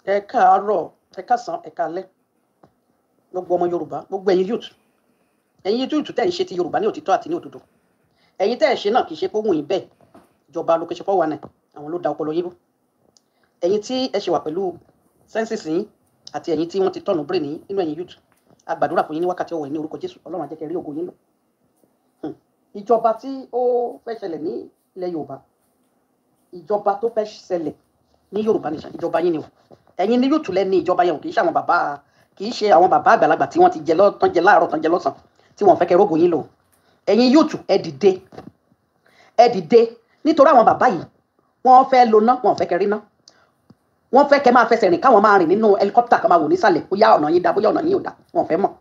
Ẹ káàárọ̀, ẹ káàsán, ẹ káalẹ́, gbogbo ọmọ Yorùbá, gbogbo ẹ̀yin youth, ẹ̀yin youth tẹ́ ń ṣe ti Yorùbá ní òtítọ́ àti ní òdodo. Ẹ̀yin tẹ́ ẹ̀ ṣe náà, kì í ṣe pé ó wù yín bẹ́ẹ̀. Ìjọba location 419, àwọn ló da ọpọlọ yín rú. Ẹ̀yin tí ẹ ṣe wà pẹ̀lú senses yín àti ẹ̀yin tí wọ́n ti turn brain yín nínú ẹ̀yin youth, a gbàdúrà fún yín ní wákàtí ọ̀wọ̀ ní orúkọ Jésù. Ọlọ́run á jẹ́ kẹ́ rí ògo yín lò. Ìjọba tí ó fẹ́ ṣẹlẹ̀ ní ilẹ̀ Yorùbá, ìjọba tó fẹ́ ṣẹlẹ̀ ní Yorùbá nation, ìjọba yín ni o. Ẹ̀yin ní youth lẹ́ ní ìjọba yẹn o. Kì í ṣe àwọn bàbá àgbàlagbà tí wọ́n ti jẹ lọ́ tán, jẹ láàárọ̀ tán, jẹ lọ́sàn, tí wọ́n fẹ́ kẹ́ rógo yín lò. Ẹ̀yin youth, ẹ dìde, ẹ dìde, nítorí àwọn bàbá yìí, wọ́n fẹ́ lo ná, wọ́n fẹ́ kẹ́ rí ná. Wọ́n fẹ́ kẹ́ máa fẹsẹ̀ rìn, káwọn máa rìn nínú helicopter, kan máa wò nísàlẹ̀ bóyá ọ̀nà yín dá, bóyá ọ̀nà yín ò dá, wọ́n fẹ́ mọ̀.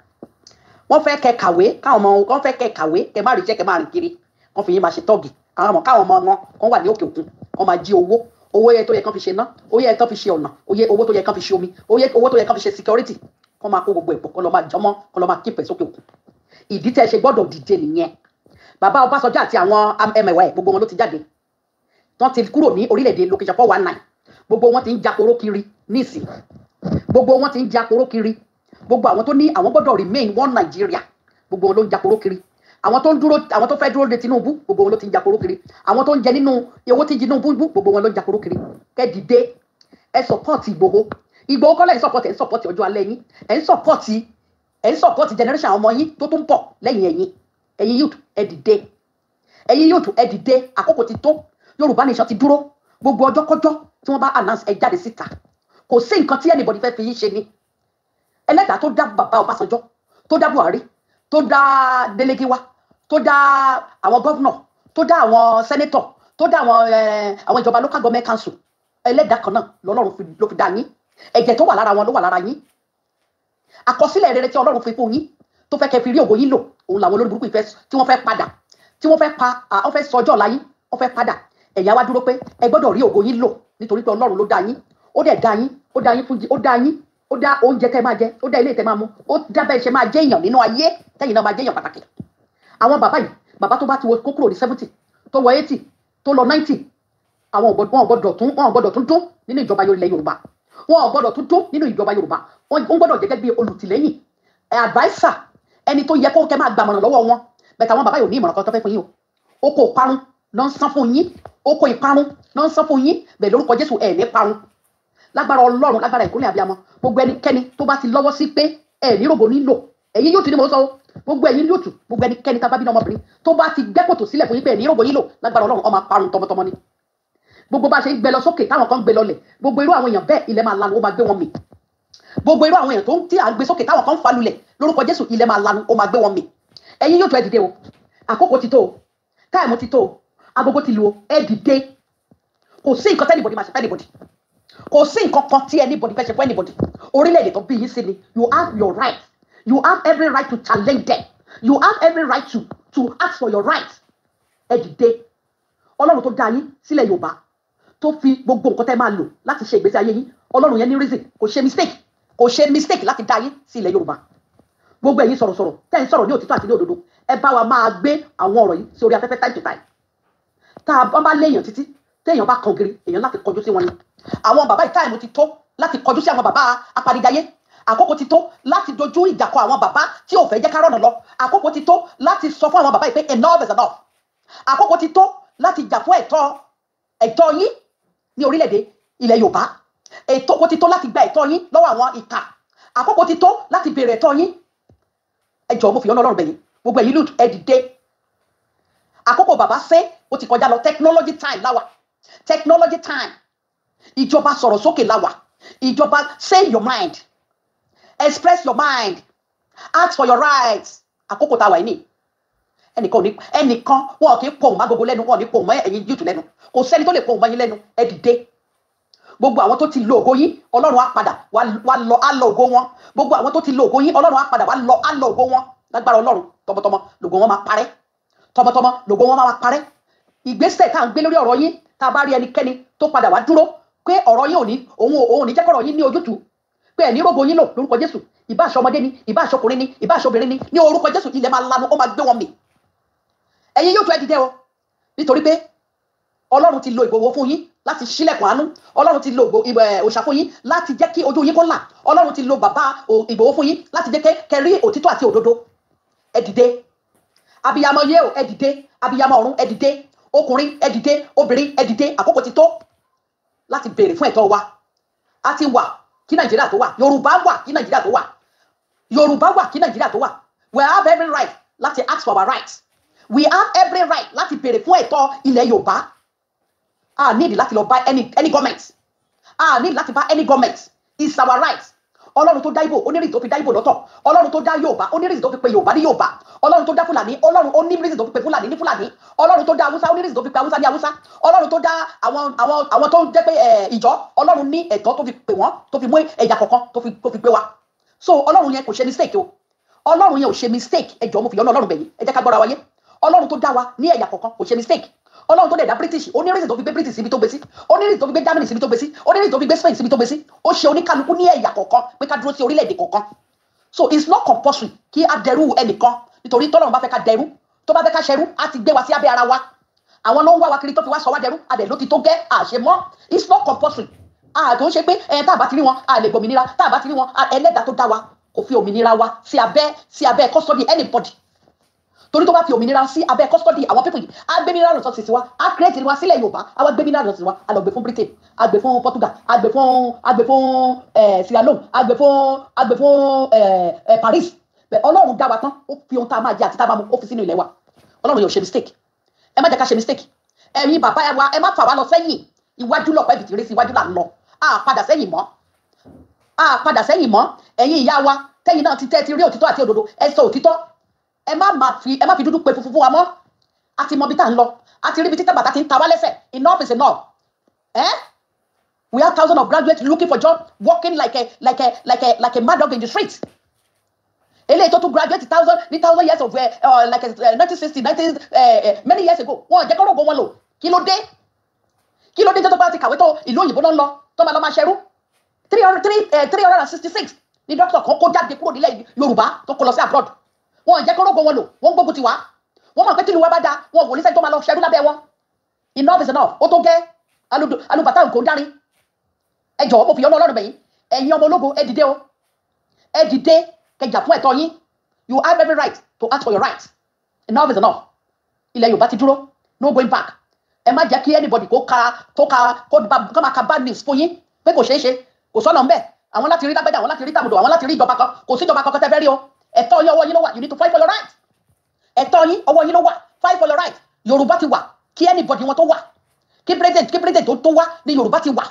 Wọ́n fẹ́ kẹ́ kàwé, káwọn ọmọ wọ́n fẹ́ kẹ́ kàwé, kẹ́ má ríṣẹ́, kẹ́ máa rìn kiri, kán fi yín máa ṣe tọ́ọ̀gì. Àwọn ọmọ, káwọn ọmọ wọn kán wà ní òkè òkun, kán máa jí owó, owó yẹ tó yẹ kán fi ṣe ná, owó yẹ kán fi ṣe ọ̀nà, owó tó yẹ kán fi ṣe omi, owó tó yẹ kán fi ṣe security, kán máa kó gbogbo ẹ̀pọ̀, kán lọ máa jọmọ́, kán lọ máa keep ẹ̀ sókè òkun. Ìdí tẹ́ ẹ ṣe gbọ́dọ̀ dìde nìyẹn. Bàbá Ọbásanjọ́ àti àwọn ẹmẹ̀wà ẹ̀, gbogbo wọn ló ti jáde, wọ́n ti kúrò ní orílẹ̀-èdè location 419. Gbogbo wọn ti ń japoró kiri nísìn, gbogbo wọn ti ń japoró kiri. Gbogbo àwọn tó ní àwọn gbọ́dọ̀ remain one Nigeria, gbogbo wọn ló ń japoró kiri. Àwọn tó ń dúró, àwọn tó fẹ́ dúró de Tinubu, gbogbo wọn ló ti ń japoró kiri. Àwọn tó ń jẹ nínú owó tí Tinubu ń bú, gbogbo wọn ló ń japoró kiri. Kẹ́ dìde, ẹ support Ìgbòho. Ìgbòho kọ́lá ẹ̀ support, ẹ̀ ń support ọjọ́ alẹ́ yín, ẹ̀ ń support generation àwọn ọmọ yín tó tún bọ̀ lẹ́yìn ẹ̀yin. Ẹ̀yin youth, ẹ dìde. Ẹ̀yin youth, ẹ dìde. Àkókò ti tó. Yorùbá nation ti dúró. Gbogbo ọjọ́ kọjọ́ tí wọ́n bá announce, ẹ jáde síta. Kò sí nǹkan tí anybody fẹ́ fi yín ṣe ni. Ẹlẹ́dàá tó dá bàbá Ọbásanjọ́, tó dá Buhari, tó dá Dele Giwa, tó dá àwọn governor, tó dá àwọn senator, tó dá àwọn ìjọba local government council, ẹlẹ́dàá kan náà lọ́lọ́run ló fi dá yín. Ẹ̀jẹ̀ tó wà lára wọn ló wà lára yín. Àkọsílẹ̀ rere tí Ọlọ́run fi fún yín, tó fẹ́ kẹ́ fi rí ògo yín lò, òun làwọn olórí burúkú ìfẹ́ tí wọ́n fẹ́ padà, tí wọ́n fẹ́ pa, wọ́n fẹ́ sọjọ́ ọ̀la yín, wọ́n fẹ́ padà. Ẹ̀yà wa dúró pé ẹ gbọ́dọ̀ rí ògo yín lò, nítorí pé Ọlọ́run ló dá yín. Ó dẹ̀ dá yín, ó dá yín fún, ó dá yín, ó dá oúnjẹ tẹ́ máa jẹ, ó dá ilé tẹ́ máa mu, ó dá bẹ́ẹ̀ ṣe máa jẹ́ èèyàn nínú ayé, tẹ́yìn náà máa jẹ́ èèyàn pàtàkì. Àwọn bàbá yìí, bàbá tó bá ti wọ kó kúrò ní 70, tó wọ 80, tó lọ 90, àwọn wọn ò gbọ́dọ̀ tún dún nínú ìjọba ilẹ̀ Yorùbá. Wọn ò gbọ́dọ̀ tún dún nínú ìjọba Yorùbá. Wọn gbọ́dọ̀ jẹ́ gẹ́gẹ́ bí olùtìlẹ́yìn, adviser, ẹni tó yẹ kó kẹ́ máa gbàmọ̀ràn lọ́wọ́ wọn. Bẹ́ẹ̀ àwọn bàbá yìí ò ní ìmọ̀ràn kan tó fẹ́ fún yín o. Oko ìparun náà ń san fún yín, oko ìparun náà ń san fún yín. Bẹ́ẹ̀ lórúkọ Jésù, ẹ̀ ní parun lágbára Ọlọ́run, lágbára ìkúnlẹ̀ abiyamọ. Gbogbo ẹnikẹ́ni tó bá ti lọ́wọ́ sí pé ẹ̀ ní rògbò nílò, ẹ̀yin yóò ti ní mo sọ o. Gbogbo ẹ̀yin yóò tù, gbogbo ẹnikẹ́ni tá a bá bí ní ọmọbìnrin tó bá ti gbẹ́ kòtò sílẹ̀ fún yín pé ẹ̀ ní rògbò nílò, lágbára Ọlọ́run, ọmọ parun tọmọtọmọ ni. Gbogbo bá ṣe ń gbẹ lọ sókè, táwọn kan ń gbé lọlẹ̀, gbogbo irú àwọn èèyàn bẹ́ẹ̀, ilẹ̀ máa lanu, ó máa gbé wọn mì. Gbogbo irú àwọn èèyàn tó ń tí à ń gbé sókè, táwọn kan ń fa lulẹ̀, lórúkọ Jésù, ilẹ̀ máa lanu, ó máa gbé wọn mì. Ẹ̀yin yóò tó, ẹ dìde o. Àkókò ti tó o, time ti tó o, agogo ti lu o. Ẹ dìde. Kò sí nǹkan tí anybody máa ṣe fún anybody. Kò sí nǹkan kan tí anybody fẹ́ ṣe fún anybody. Orílẹ̀-èdè tó bí yín sí ni. You have your right, you have every right to challenge them. You have every right to ask for your right. Ẹ dìde. Ọlọ́run tó dá yín sílẹ̀ Yorùbá, tó fi gbogbo nǹkan tẹ́ máa lò láti ṣe ìgbésí ayé yín, Ọlọ́run yẹn ní reason. Kò ṣe mistake, kò ṣe mistake láti dá yín sí ilẹ̀ Yorùbá. Gbogbo ẹ̀yin sọ̀rọ̀sọ̀rọ̀ tẹ́ ń sọ̀rọ̀ ní òtítọ́ àti ní òdodo, ẹ bá wa máa gbé àwọn ọ̀rọ̀ yìí sí orí afẹ́fẹ́ time to time. Tá a bá léèyàn títí, téèyàn bá kan ògiri, èèyàn láti kọjú sí wọn ni. Àwọn bàbá yìí, time ti tó láti kọjú sí àwọn bàbá apanijayé. Àkókò ti tó láti dojú ìjà kọ àwọn bàbá tí ò fẹ́ jẹ́ ká rọ̀nà lọ. Àkókò ti tó láti sọ fún àwọn bàbá yìí pé enough is enough. Àkókò ti tó láti jà fún ẹ̀tọ́ yín ní orílẹ̀-èdè ilẹ̀ Yorùbá. Ètò kò ti tó láti gba ẹ̀tọ́ yín lọ́wọ́ àwọn ìkà. Àkókò ti tó láti béèrè ẹ̀tọ́ yín. Ẹ jọ̀ọ́, mo fi ọ̀nà Ọlọ́run bẹ̀yìn. Gbogbo ẹ̀yin youth, ẹ dìde. Àkókò bàbá ṣe ó ti kọjá lọ. Technology time láwà, technology time. Ìjọba sọ̀rọ̀ sókè láwà. Ìjọba say your mind, express your mind, ask for your rights. Àkókò tá a wà yìí ní ẹnìkan ò ní ẹnìkan, wọn kì í pohùn má gbogbo lẹ́nu, wọn ò ní pohùn mọ́ ẹ̀yin youth lẹ́nu. Kò sẹ́ni tó lè pohùn mọ́ yín lẹ́nu. Ẹ dìde. Gbogbo àwọn tó ti lo ògo yín, Ọlọ́run á padà wá lọ, á lọ ògo wọn. Gbogbo àwọn tó ti lo ògo yín, Ọlọ́run á padà wá lọ, á lọ ògo wọn. Lágbára Ọlọ́run, tọmọtọmọ lògo wọn máa parẹ́, tọmọtọmọ lògo wọn máa parẹ́. Ìgbésẹ̀ tá à ń gbé lórí ọ̀rọ̀ yín, tá a bá rí ẹnikẹ́ni tó padà wá dúró pé ọ̀rọ̀ yín ò ní òun ò ní jẹ́ kọ́rọ̀ yín ní ojútùú, pé ẹ̀ ní rògo yín lò, lórúkọ Jésù, ìbá aṣọ ọmọdé ni, ìbá aṣọ ọkùnrin ni, ìbá aṣọ obìnrin ni, ní orúkọ Jésù, ilẹ̀ máa lanu, ó máa gbé wọn mì. Ẹ̀yin yóò tún, ẹ dìde o, nítorí pé Ọlọ́run ti lo Ìgbòho fún yín láti ṣílẹ̀kùn àánú. Ọlọ́run ti lo òòṣà fún yín láti jẹ́ kí ojú yín kó là. Ọlọ́run ti lo bàbá Ìgbòho fún yín láti jẹ́ kẹ́ rí òtítọ́ àti òdodo. Ẹ dìde, abiyamọ yé o, ẹ dìde. Abiyamọ ọ̀run, ẹ dìde. Ọkùnrin, ẹ dìde. Obìnrin, ẹ dìde. Àkókò ti tó láti béèrè fún ẹ̀tọ́ wa. A ti wà kí Nàìjíríà tó wà. Yorùbá wà kí Nàìjíríà tó wà. Yorùbá wà kí Nàìjíríà tó wà. We have every right láti ask for our rights. We have every right láti béèrè fún ẹ̀tọ́ ilẹ̀ Yorùbá. A need láti lọ bá any government. A need láti bá any government. It's our right. Ọlọ́run tó dá Ìgbò, ó ní reason tó fi dá Ìgbò lọ́tọ̀. Ọlọ́run tó dá Yorùbá, ó ní reason tó fi pe Yorùbá ní Yorùbá. Ọlọ́run tó dá Fúlàní, Ọlọ́run ó ní reason tó fi pe Fúlàní ní Fúlàní. Ọlọ́run tó dá Haúsá, ó ní reason tó fi pe Haúsá ní Haúsá. Ọlọ́run tó dá àwọn tó ń jẹ́ pé ìjọ, Ọlọ́run ní ẹ̀tọ́ tó fi pè wọ́n, tó fi mú ẹ̀yà kọ̀ọ̀kan tó fi gbé wa. So Ọlọ́run yẹn kò ṣe mistake o. Ọlọ́run yẹn ò ṣe mistake. Ẹ jọ̀ọ́, mo fi yọ́nú Ọlọ́run bẹ̀yìn, ẹ jẹ́ ká gbọ́ra wáyé. Ọlọ́run tó dá wa ní ẹ̀yà kọ̀ọ̀kan kò ṣe mistake. Ọlọ́run tó dẹ̀ dá British, ó ní reason tó fi gbé British síbi tó gbé sí. Ó ní reason tó fi gbé Germany síbi tó gbé sí. Ó ní reason tó fi gbé Spain síbi tó gbé sí. Ó ṣe oníkálukú ní ẹ̀yà kọ̀ọ̀kan pé ká dúró sí orílẹ̀-èdè kọ̀ọ̀kan. So it's not compulsory kí á dẹrú ẹnìkan, nítorí tọ́lọ́run bá fẹ́ ká dẹrú, tó bá fẹ́ ká ṣẹrú, á ti gbé wa sí abẹ́ ara wa. Àwọn ló ń wá wa kiri tó fi wá sọ wá dẹrú. Adẹ̀ ló ti tó gẹ́ àṣemọ́. It's not compulsory. Àtò ń ṣe pé ẹ tá a bá ti rí wọn, a lè gbòmìnira. Tá a bá ti rí wọn, ẹlẹ́dàá tó dá wa kò fi òmìnira wa sí abẹ́ custody anybody, torí tó bá fi òmìnira sí abẹ́ custody àwọn people yìí, á gbé mineral resources wa, á create wa sílẹ̀ Yorùbá, á wá gbé mineral resources wa, á lọ gbé fún Britain, á gbé fún Portugal, á gbé fún Sierra Leone, á gbé fún Paris. Bẹ́ẹ̀ Ọlọ́run dá wa tán, ó fi ohun tá a máa jẹ àti tá a máa mu, ó fi sínú ilẹ̀ wa. Ọlọ́run yóò ṣe mistake. Ẹ má jẹ́ ká ṣe mistake. Ẹ̀yin bàbá wa, ẹ má fà wá lọ sẹ́yìn. Iwájú lọ̀pọ̀ ẹ̀bìtì rí sí, iwájú là ń lọ. Á padà sẹ́yìn mọ́, á padà sẹ́yìn mọ́. Ẹ̀yin ìyá wa, tẹ́yìn náà ti tẹ́ ti rí òtítọ́ àti òdodo, ẹ sọ òtítọ́. Ẹ má fi dúdú pe funfun fún wa mọ́. A ti mọ ibi tá à ń lọ. A ti rí ibi títà bàtà ti ń ta wá lẹ́sẹ̀. Enough is enough. Eh? We have thousands of graduates looking for job, working like a mad dog in the street. Eléyìí tó tún graduate thousand ní thousand years of like 1960, nineteen many years ago, wọn ò jẹ́ kọ́rọ̀ wọn lò. Kí ló dé? Kí ló dé tó bá ti kàwé tó, ìlú òyìnbó náà ń lọ tó máa lọ máa ṣerú? 366 ní dókítà kan kó jáde kúrò nílẹ̀ Yorùbá tó kó lọ sí abroad. Wọn ò jẹ́ kọ́rọ̀ wọn lò. Wọ́n gbógun ti wá. Wọ́n mọ̀ pé tí ìlú wa bá da, wọn ò ní sẹ́ni tó máa lọ ṣerú lábẹ́ wọn. Enough is enough. Ó tó gẹ́. Alùbàtà nǹkan dárí. Ẹ jọ̀ọ́, mo fi ọlọ́run bẹ̀yìn. Ẹ̀yin ọmọ ológo, ẹ dìde o, ẹ dìde kẹjà fún ẹ̀tọ́ yín. You have every right to ask for your right. Enough is enough. Ilẹ̀ Yorùbá ti dúró, no going back. Ẹ má jẹ́ kí anybody kó ka tó ka kó máa ka bad news fún yín pé kò ṣeé ṣe, kò sọ́nà ńbẹ̀. Àwọn láti rí lágbájá, àwọn láti rí tàmùdò, àwọn láti rí ìjọba kan. Kò sí ìjọba kankan tẹ́ fẹ́ rí o. Ẹ̀tọ́ yín, ọwọ́ yín ló wà. You need to fight for your right. Ẹ̀tọ́ yín, ọwọ́ yín ló wà. Fight for your right. Yorùbá ti wà kí anybody wọn tó wà. Kí President tó wá ní Yorùbá ti wà.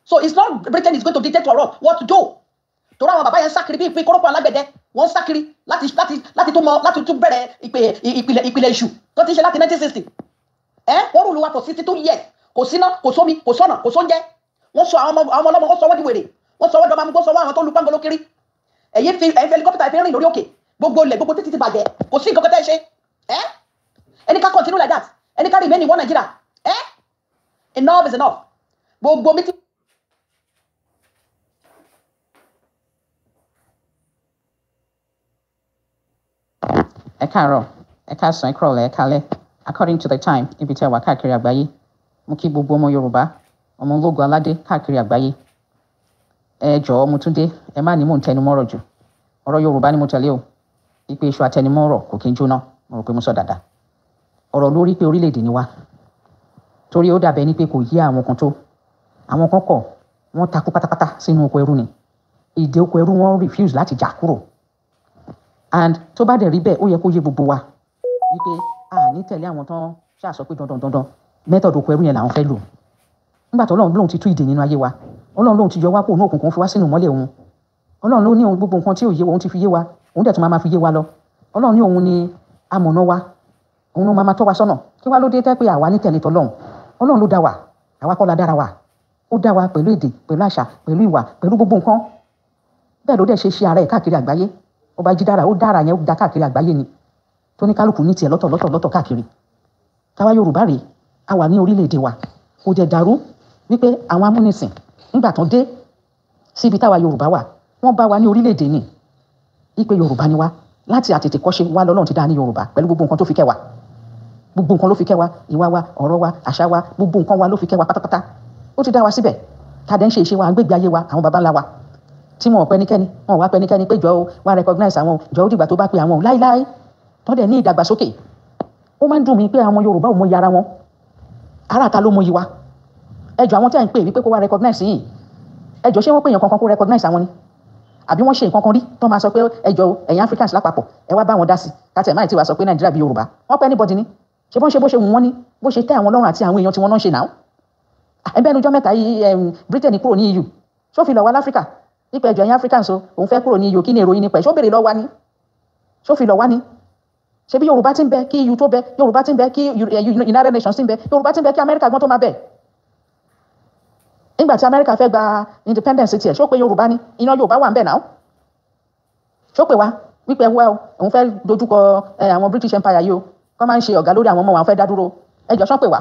So it's not Britain is going to dictate to us what to do, torí àwọn bàbá yẹn ń sákiri bí ìpín kórópọ̀ alágbẹ̀dẹ. Wọ́n ń sákiri láti tún mọ láti tún bẹ̀rẹ̀ ìpè ìpìlẹ̀ ìṣù tó ti ṣe láti 1960. Ẹ wọ́n rule wa for 62 years. Kò síná, kò sómi, kò sọ́nà, kò sóúnjẹ. Wọ́n sọ àwọn ọmọ ọlọ́mọ, wọ́n sọ wọ́n di wèrè, wọ́n sọ wọ́n dọ́mọ amúgbó, sọ wọ́n àwọn tó lu pangolo kiri. Ẹ̀yin fi helicopter fi rìn lórí òkè. Gbogbo ilẹ̀, gbogbo títí ti bàjẹ́. Kò sí nǹkan kan tẹ́ ẹ ṣe. Ẹ ẹni ká continue like that, ẹni ká remain in one Nigeria. Ẹ enough is enough. Gbogbo mi ti. Ẹ káàárọ̀, ẹ káàsán, ẹ kúrọ̀lẹ́, ẹ káalẹ́, according to the time ibi tí a wà káàkiri àgbáyé. Mo kí gbogbo ọmọ Yorùbá, ọmọ ológun aládé káàkiri àgbáyé. Ẹ jọ̀ọ́, mo tún dé. Ẹ má ní mò ń tẹnu mọ́rọ̀ jù. Ọ̀rọ̀ Yorùbá ni mo tẹ̀lé o, ìpè iṣu àtẹnumọ́rọ̀ kò kí ń jóná. Mo rò pé mo sọ dáadáa. Ọ̀rọ̀ lórí pé orílẹ̀-èdè ni wá, torí ó dàbẹ̀ ni pé kò yé àwọn kan tó àwọn kan kọ̀, wọ́n takú pátápátá sínú oko ẹrú ni. Ìdè oko ẹrú, wọ́n refuse láti jà kúrò. And tó bá dẹ̀ rí bẹ́ẹ̀, ó yẹ kó yé gbogbo wa wípé a ní tẹ̀lé àwọn tán ṣáà sọ pé dandan dandan method oko ẹrú yẹn làwọn fẹ́ lò. Nígbà tó Ọlọ́run lóun ti tú ìdè nínú ayé wa, Ọlọ́run lóun ti yọ wá kó òun òkùnkùn, fi wá sínú ìmọ́lẹ̀ òun. Ọlọ́run ló ní òun gbogbo nǹkan tí ò yé wa, òun ti fi yé wa, òun dẹ̀ tún máa fi yé wa lọ. Ọlọ́run ní òun ni amọ̀nà wa, òun ló máa tọ́ wa sọ́nà. Kí wá ló dé tẹ́ pé àwa ní tẹ̀lé tọlọ́run? Ọlọ́run ló dá wa, àwa kọ́ la dára wa. Ó dá wa pẹ̀lú èdè, pẹ̀lú àṣà, pẹ̀lú ìwà, pẹ̀lú gbogbo nǹkan. Bẹ́ẹ̀ ló dẹ̀ ṣe ṣe ara ẹ̀ káàkiri àgbáyé. Ó bá jí dára, ó dára yẹn, ó dá káàkiri àgbáyé ni, tó ní kálukú ní tiẹ̀ lọ́tọ̀ lọ́tọ̀ lọ́tọ̀ káàkiri. Táwa Yorùbá rèé, a wà ní orílẹ̀-èdè wa, kò jẹ́ dàrú wípé àwọn amúnisìn, nígbà tán dé síbi táwa Yorùbá wà, wọ́n bá wa ní orílẹ̀-èdè ni wípé Yorùbá ni wá. Láti àtètè kọ́ṣe wá lọ́lọ́run ti dá ní Yorùbá pẹ̀lú gbogbo nǹkan tó fi kẹ́ wa. Gbogbo nǹkan ló fi kẹ́ wa, ìwà wa, ọ̀rọ̀ wa, àṣà wa, gbogbo nǹkan wa ló fi kẹ́ wa pátápátá. Ó ti dá wa síbẹ̀. Tá a dẹ̀ ń ṣe ìṣe wa, à ń gbégbé ayé wa, àwọn baba ńlá wa tí wọn ò pẹ́ níkẹ́ni, wọn ò wá pẹ́ níkẹ́ni pé jọ o wá recognize àwọn, jọ ó dìgbà tó bá pe àwọn o láíláí, tó dẹ̀ ní ìdàgbàsókè. Ó máa ń dùn mí pé àwọn Yorùbá ò mọyì ara wọn. Ará ta ló mọyì wa? Ẹ jọ, àwọn tí à ń pè wípé kó wá recognize yìí, ẹ jọ, ṣé wọ́n pè yàn kankan kó recognize àwọn ni? Àbí wọ́n ṣe nǹkan kan rí tó máa sọ pé ẹ jọ, ẹ̀yin Africans lápapọ̀, ẹ wá bá wọn dá sí káàtì ẹ̀ máa ti wá sọ pé Nàìjíríà bí Yorùbá? Wọ́n pẹ́ anybody ni? Ṣé bọ́n ṣe bó ṣe wù wọ́n ní, bó ṣe tẹ́ àwọn lọ́rùn àti àwọn èèyàn tí wọ́n náà ń ṣe náà? Ẹgbẹ́ ẹnu ọjọ́ mẹ́ta yìí, Britain kúrò ní EU. Ṣó fi lọ wá láfíríkà nípa ẹjọ́ ẹ̀yin Africans o, òun fẹ́ kúrò ní EU, kí ni èrò yín nípa ẹ̀? Ṣó béèrè lọ wá ní? Ṣó fi lọ wá ní? Ṣé bí Yorùbá ti ń bẹ kí EU tó bẹ, Yorùbá ti ń bẹ kí United Nations ti ń bẹ, Yorùbá ti ń bẹ kí Amẹ́ríkà gbọ́n tó máa bẹ. Nígbà tí Amẹ́ríkà fẹ́ gba independence tiẹ̀, ṣó pé Yorùbá ní iná Yorùbá wà ń bẹ̀ náà? Ṣó pé wá wípé ẹ wá o, òun fẹ́ dojúkọ àwọn British Empire yìí o, kọ́ máa ń ṣe ọ̀gá lórí àwọn ọmọ wa, fẹ́ dá dúró? Ẹ jọ, ṣọ́ pé wá?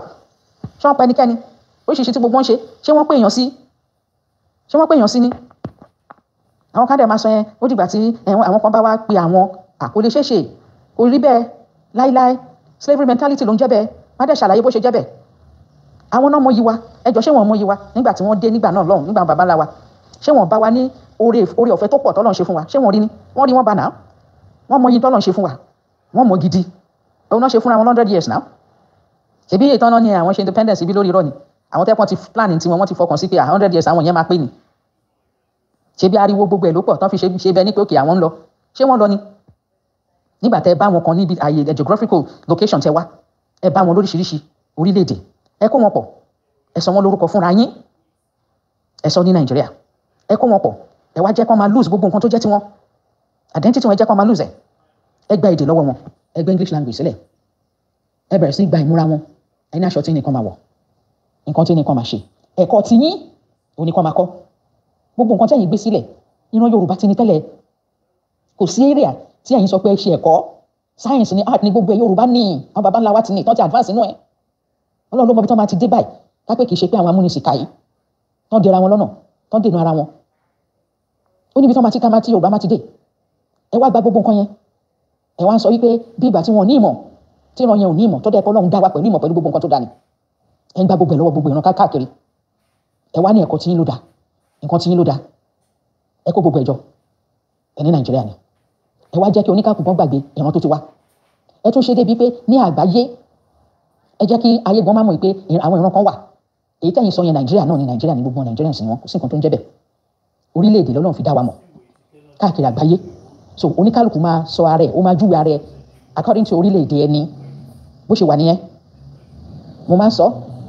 Ṣọ́ pẹ́ ẹnikẹ́ni? Oríṣiríṣi tí gbogbo wọn ṣe, ṣé wọ́n pè èèyàn sí? Ṣé wọ́n pè èèyàn sí ni? Àwọn kan dẹ̀ máa sọ yẹn, ó dìgbà tí àwọn kan bá wá pe àwọn. Kò lè ṣeé ṣe, kò rí bẹ́ẹ̀ láíláí. Slavery mentality ló ń jẹ́ bẹ́ẹ̀. Má dẹ̀ ṣàlàyé bó ṣe jẹ́ bẹ́ẹ̀. Àwọn náà mọyì wa. Ẹ jọ, ṣé wọ́n mọyì wa nígbà tí wọ́n dé nígbà náà lọ́hùn, nígbà bàbá ńlá wa? Ṣé wọ́n bá wa ní oore ọ̀fẹ́ tó pọ̀ tọ́lọ́run ṣe fún wa? Ṣé wọ́n rí ni? Wọ́n rí, wọ́n bá náà. Wọ́n mọyì tọ́lọ́run ṣe fún wa, wọ́n mọ̀ gidi. Òun náà ṣe fúnra wọn 100 years now. Ṣebí ìtàn náà ni àwọn ṣe independence ibi lórí irọ́ ni. Àwọn tẹ́pọ̀n ti plan tiwọn, wọ́n ti fọkàn sí pé 100 years àwọn yẹn máa pé ni. Ṣebí ariwo gbogbo ẹ̀ ló pọ̀ tán fi ṣe bẹ́ẹ̀ ní pé òkè àwọn ń lọ. Ṣé wọ́n lọ ni? Nígbà tẹ́ bá wọn kan níbi àyè geographical location tẹ́ wá, ẹ bá wọn lóríṣiríṣi orílẹ̀-èdè, ẹ kó wọn pọ̀, ẹ sọ wọn lórúkọ fúnra yín, ẹ sọ ní Nàìjíríà, ẹ kó wọn pọ̀, ẹ wá jẹ́ kó máa lose gbogbo nǹkan tó jẹ́ tiwọn, identity wọn, ẹ jẹ́ kó máa lose ẹ. Ẹ gba èdè lọ́wọ́ wọn, ẹ gbé English language sílẹ̀, ẹ bẹ̀rẹ̀ sí gba ìmúra wọn, ẹ ní aṣọ tí nìkan máa wọ̀, nǹkan tí nìkan máa ṣe, ẹ̀kọ́ tí yín òní kan máa kọ́, gbogbo nǹkan tí ẹ̀yin gbé sílẹ̀. Ìran Yorùbá ti ní tẹ́lẹ̀. Kò sí area tí ẹ̀yin sọ pé ẹ ṣe ẹ̀kọ́ science ní, art ní, gbogbo ẹ̀ Yorùbá ní. Àwọn baba ńlá wa ti ní ìtàn ti advance inú ẹ̀. Ọlọ́run ló mọ ibi tí wọ́n máa ti dé báyìí, kápẹ́ kì í ṣe pé àwọn amúnisìkà yìí tán dira wọn lọ́nà, tán dènà ara wọn. Ó níbi tí wọ́n máa ti ká máa ti Yorùbá máa ti dé. Ẹ wá gba gbogbo nǹkan yẹn, ẹ wá ń sọ wípé bí ìgbà tí wọn ò ní ìmọ̀, tí ìran yẹn ò ní ìmọ̀ tó dẹ́ pé Ọlọ́run dá wa pẹ̀lú ìmọ̀, pẹ̀lú gbogbo nǹkan tó dá ni. Ẹ ń gba gbogbo ẹ̀ lọ́wọ́ gbogbo ìran káàkiri. Ẹ wá ní ẹ̀kọ́ tí yín ló dá, nǹkan tí yín ló dá. Ẹ kó gbogbo ẹ̀ jọ, ẹ ní Nàìjíríà ni. Ẹ wá jẹ́ kí oníkàkùn kan gbàgbé ìran tó ti wá. Ẹ tún ṣe débi pé ní àgbáyé, ẹ jẹ́ kí ayé gan máa mọ̀ pé àwọn ìran kan wà. Èyí tẹ̀yìn sọ yẹn, Nàìjíríà náà ni, Nàìjíríà ni, gbogbo Nàìjíríà sì ni wọn. Kò sí nǹkan tó ń jẹ́ bẹ́ẹ̀. Orílẹ̀-èdè lọ́lọ́run fi dá wa mọ̀ káàkiri àgbáyé. So oníkálukú máa sọ ara ẹ̀, ó máa júwe ara ẹ̀ according to orílẹ̀-èdè ẹni. Bó ṣe wà nìyẹn. Mo máa ń sọ,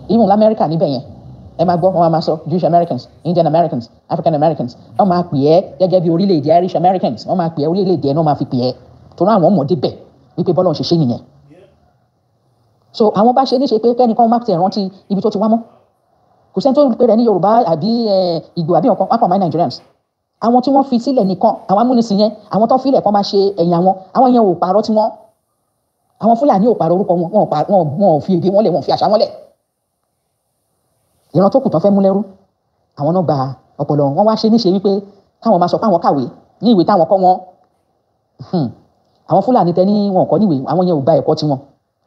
even lamẹ́ríkà níbẹ̀ yẹn, ẹ máa gbọ́, wọ́n máa sọ Jewish Americans, Indian Americans, African Americans. Wọ́n máa pè é gẹ́gẹ́ bí orílẹ̀-èdè, Irish Americans. Wọ́n máa pè é orílẹ̀-èdè ẹ̀ náà, máa fi pè é torí àwọn ọmọdé bẹ̀ wípé bọ́lá ń ṣe ṣe nìyẹn. So àwọn bá ṣe níṣe pé kẹ́nìkan má tiẹ̀ rántí ibi tó ti wá mọ́. Kò sẹ́ni tó ń pè rẹ̀ ní Yorùbá àbí Ìgbò àbí nǹkan pápá my Nigerians. Àwọn tí wọ́n fi sílẹ̀ nìkan, àwọn amúnisìn yẹn, àwọn tó filẹ̀ kan máa ṣe ẹ̀yìn àwọn yẹn ò pààrọ̀ tiwọn. Àwọn Fúlàní ò pààrọ̀ orúkọ wọn, wọn ò fi èdè wọn lẹ̀, wọn ò fi àṣà wọn lẹ̀. Ìran tó kù tán fẹ́ mú lẹ́rú, àwọn náà gba ọpọlọ wọn, wá ṣe níṣe wípé káwọn máa sọ pé àwọn kàwé ní ìwé táwọn kọ́ wọn. Àwọn Fúlàní tẹ ní wọn kọ́ níwèé, àwọn yẹn ò gba ẹ̀kọ́ tiwọn,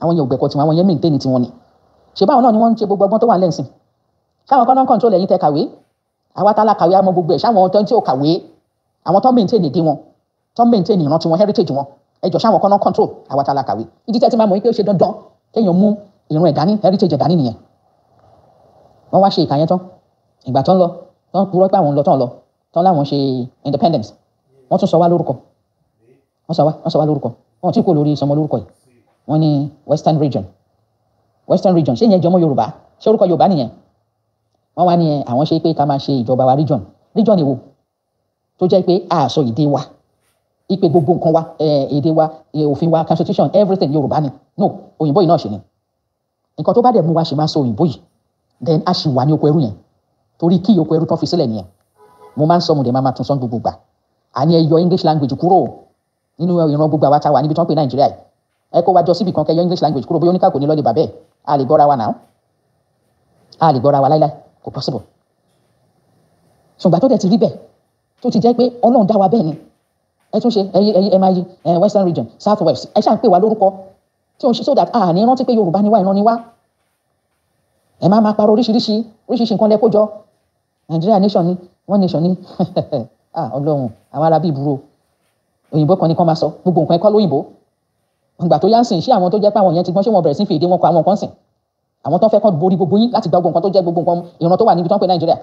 àwọn yẹn ò gbẹ̀kọ́ tiwọn, àwọn yẹn maintain tiwọn ni. Ṣé báwọn náà ni wọ́n ń ṣe gbogbo ọgbọ́n tó wà lẹ́sìn? Ṣáwọn kan náà ń control ẹ̀yin tẹ kàwé? Àwa tá la kàwé, àmọ́ gbogbo ẹ̀. Ṣáwọn tó ń tí ò kàwé, àwọn tó maintain èdè wọn, tó maintain ìran tiwọn, heritage wọn, ẹ jọ, ṣáwọn kan náà control àwa tá la kàwé? Ìdí tẹ́ ti máa mọ̀ wípé ó ṣe dandan kéèyàn mú ìran ẹ̀ dání, heritage ẹ̀ dání nìyẹn. Wọ́n wá ṣe ìkà yẹn tán. Ìgbà tó ń lọ tán, purọ́ pé àwọn ń lọ tán, lọ tán láwọn ṣe independence, wọ́n tún sọ wá lórúkọ. Wọ́n sọ wá lórúkọ. Wọ́n ti kó lórí ìsọmọ lórúkọ yìí. Wọ́n ní Western Region. Western Region, ṣé ìyẹn jọmọ́ Yorùbá? Ṣé orúkọ Yorùbá nìyẹn? Wọ́n wá ní àwọn ṣe pé ká máa ṣe ìjọba wa region. Region èwo tó jẹ́ pé a sọ èdè wa, ipe gbogbo nǹkan wa, èdè wa, òfin wa, constitution, everything Yorùbá ni? No, òyìnbó yìí náà ṣe ni. Nǹkan tó bá dẹ̀ mú wa ṣe máa sọ òyìnbó yìí, then a ṣì wà ní oko ẹrú yẹn, torí kí oko ẹrú tán fi sílẹ̀ nìyẹn. Mo máa ń sọ, mo dẹ̀ máa máa tún sọ gbogbo gbà, àní ẹ yọ English language kúrò nínú ìran gbogbo àwa tá a wà níbi tí wọ́n pè Nàìjíríà yìí. Ẹ kó wa jọ síbì kan, kẹ́ yọ English language kúrò, bóyá oníkàkùn ní lọ́lẹ̀ bàbẹ́ ẹ̀. A lè gbọ́ra wa náà, a lè gbọ́ra wa láíláí, kò possible. Ṣùgbọ́n tó dẹ̀ ti rí bẹ́ẹ̀, tó ti jẹ́ pé Ọlọ́run dá wa bẹ́ẹ̀ ni, ẹ tún ṣe ẹ ẹ ẹ máa yí ẹ Western Region, South West, ẹ ṣáà ń pè wá lórúkọ. Tí òun ṣe so that a ní rántí pé Yorùbá ni wá, ìran ni wá. Ẹ má máa parọ́ oríṣiríṣi oríṣiríṣi nǹkan lẹ kó jọ. Nigeria nation ni, one nation ni. Ah, Ọlọ́run, àwọn ará bíi ìbúrò òyìnbó kan ní kán máa sọ gbogbo nǹkan ẹ̀kọ́ lóyìnbó. Ìgbà tó yá ń sìn, ṣé àwọn tó jẹ́ pé àwọn yẹn ti gbọ́n, ṣé wọ́n bẹ̀rẹ̀ sí fi èdè wọn kọ àwọn nǹkan sìn? Àwọn tó ń fẹ́ kán borí gbogbo yín láti gba gbogbo nǹkan tó jẹ́ gbogbo nǹkan ìran tó wà níbi tó ń pè Nàìjíríà,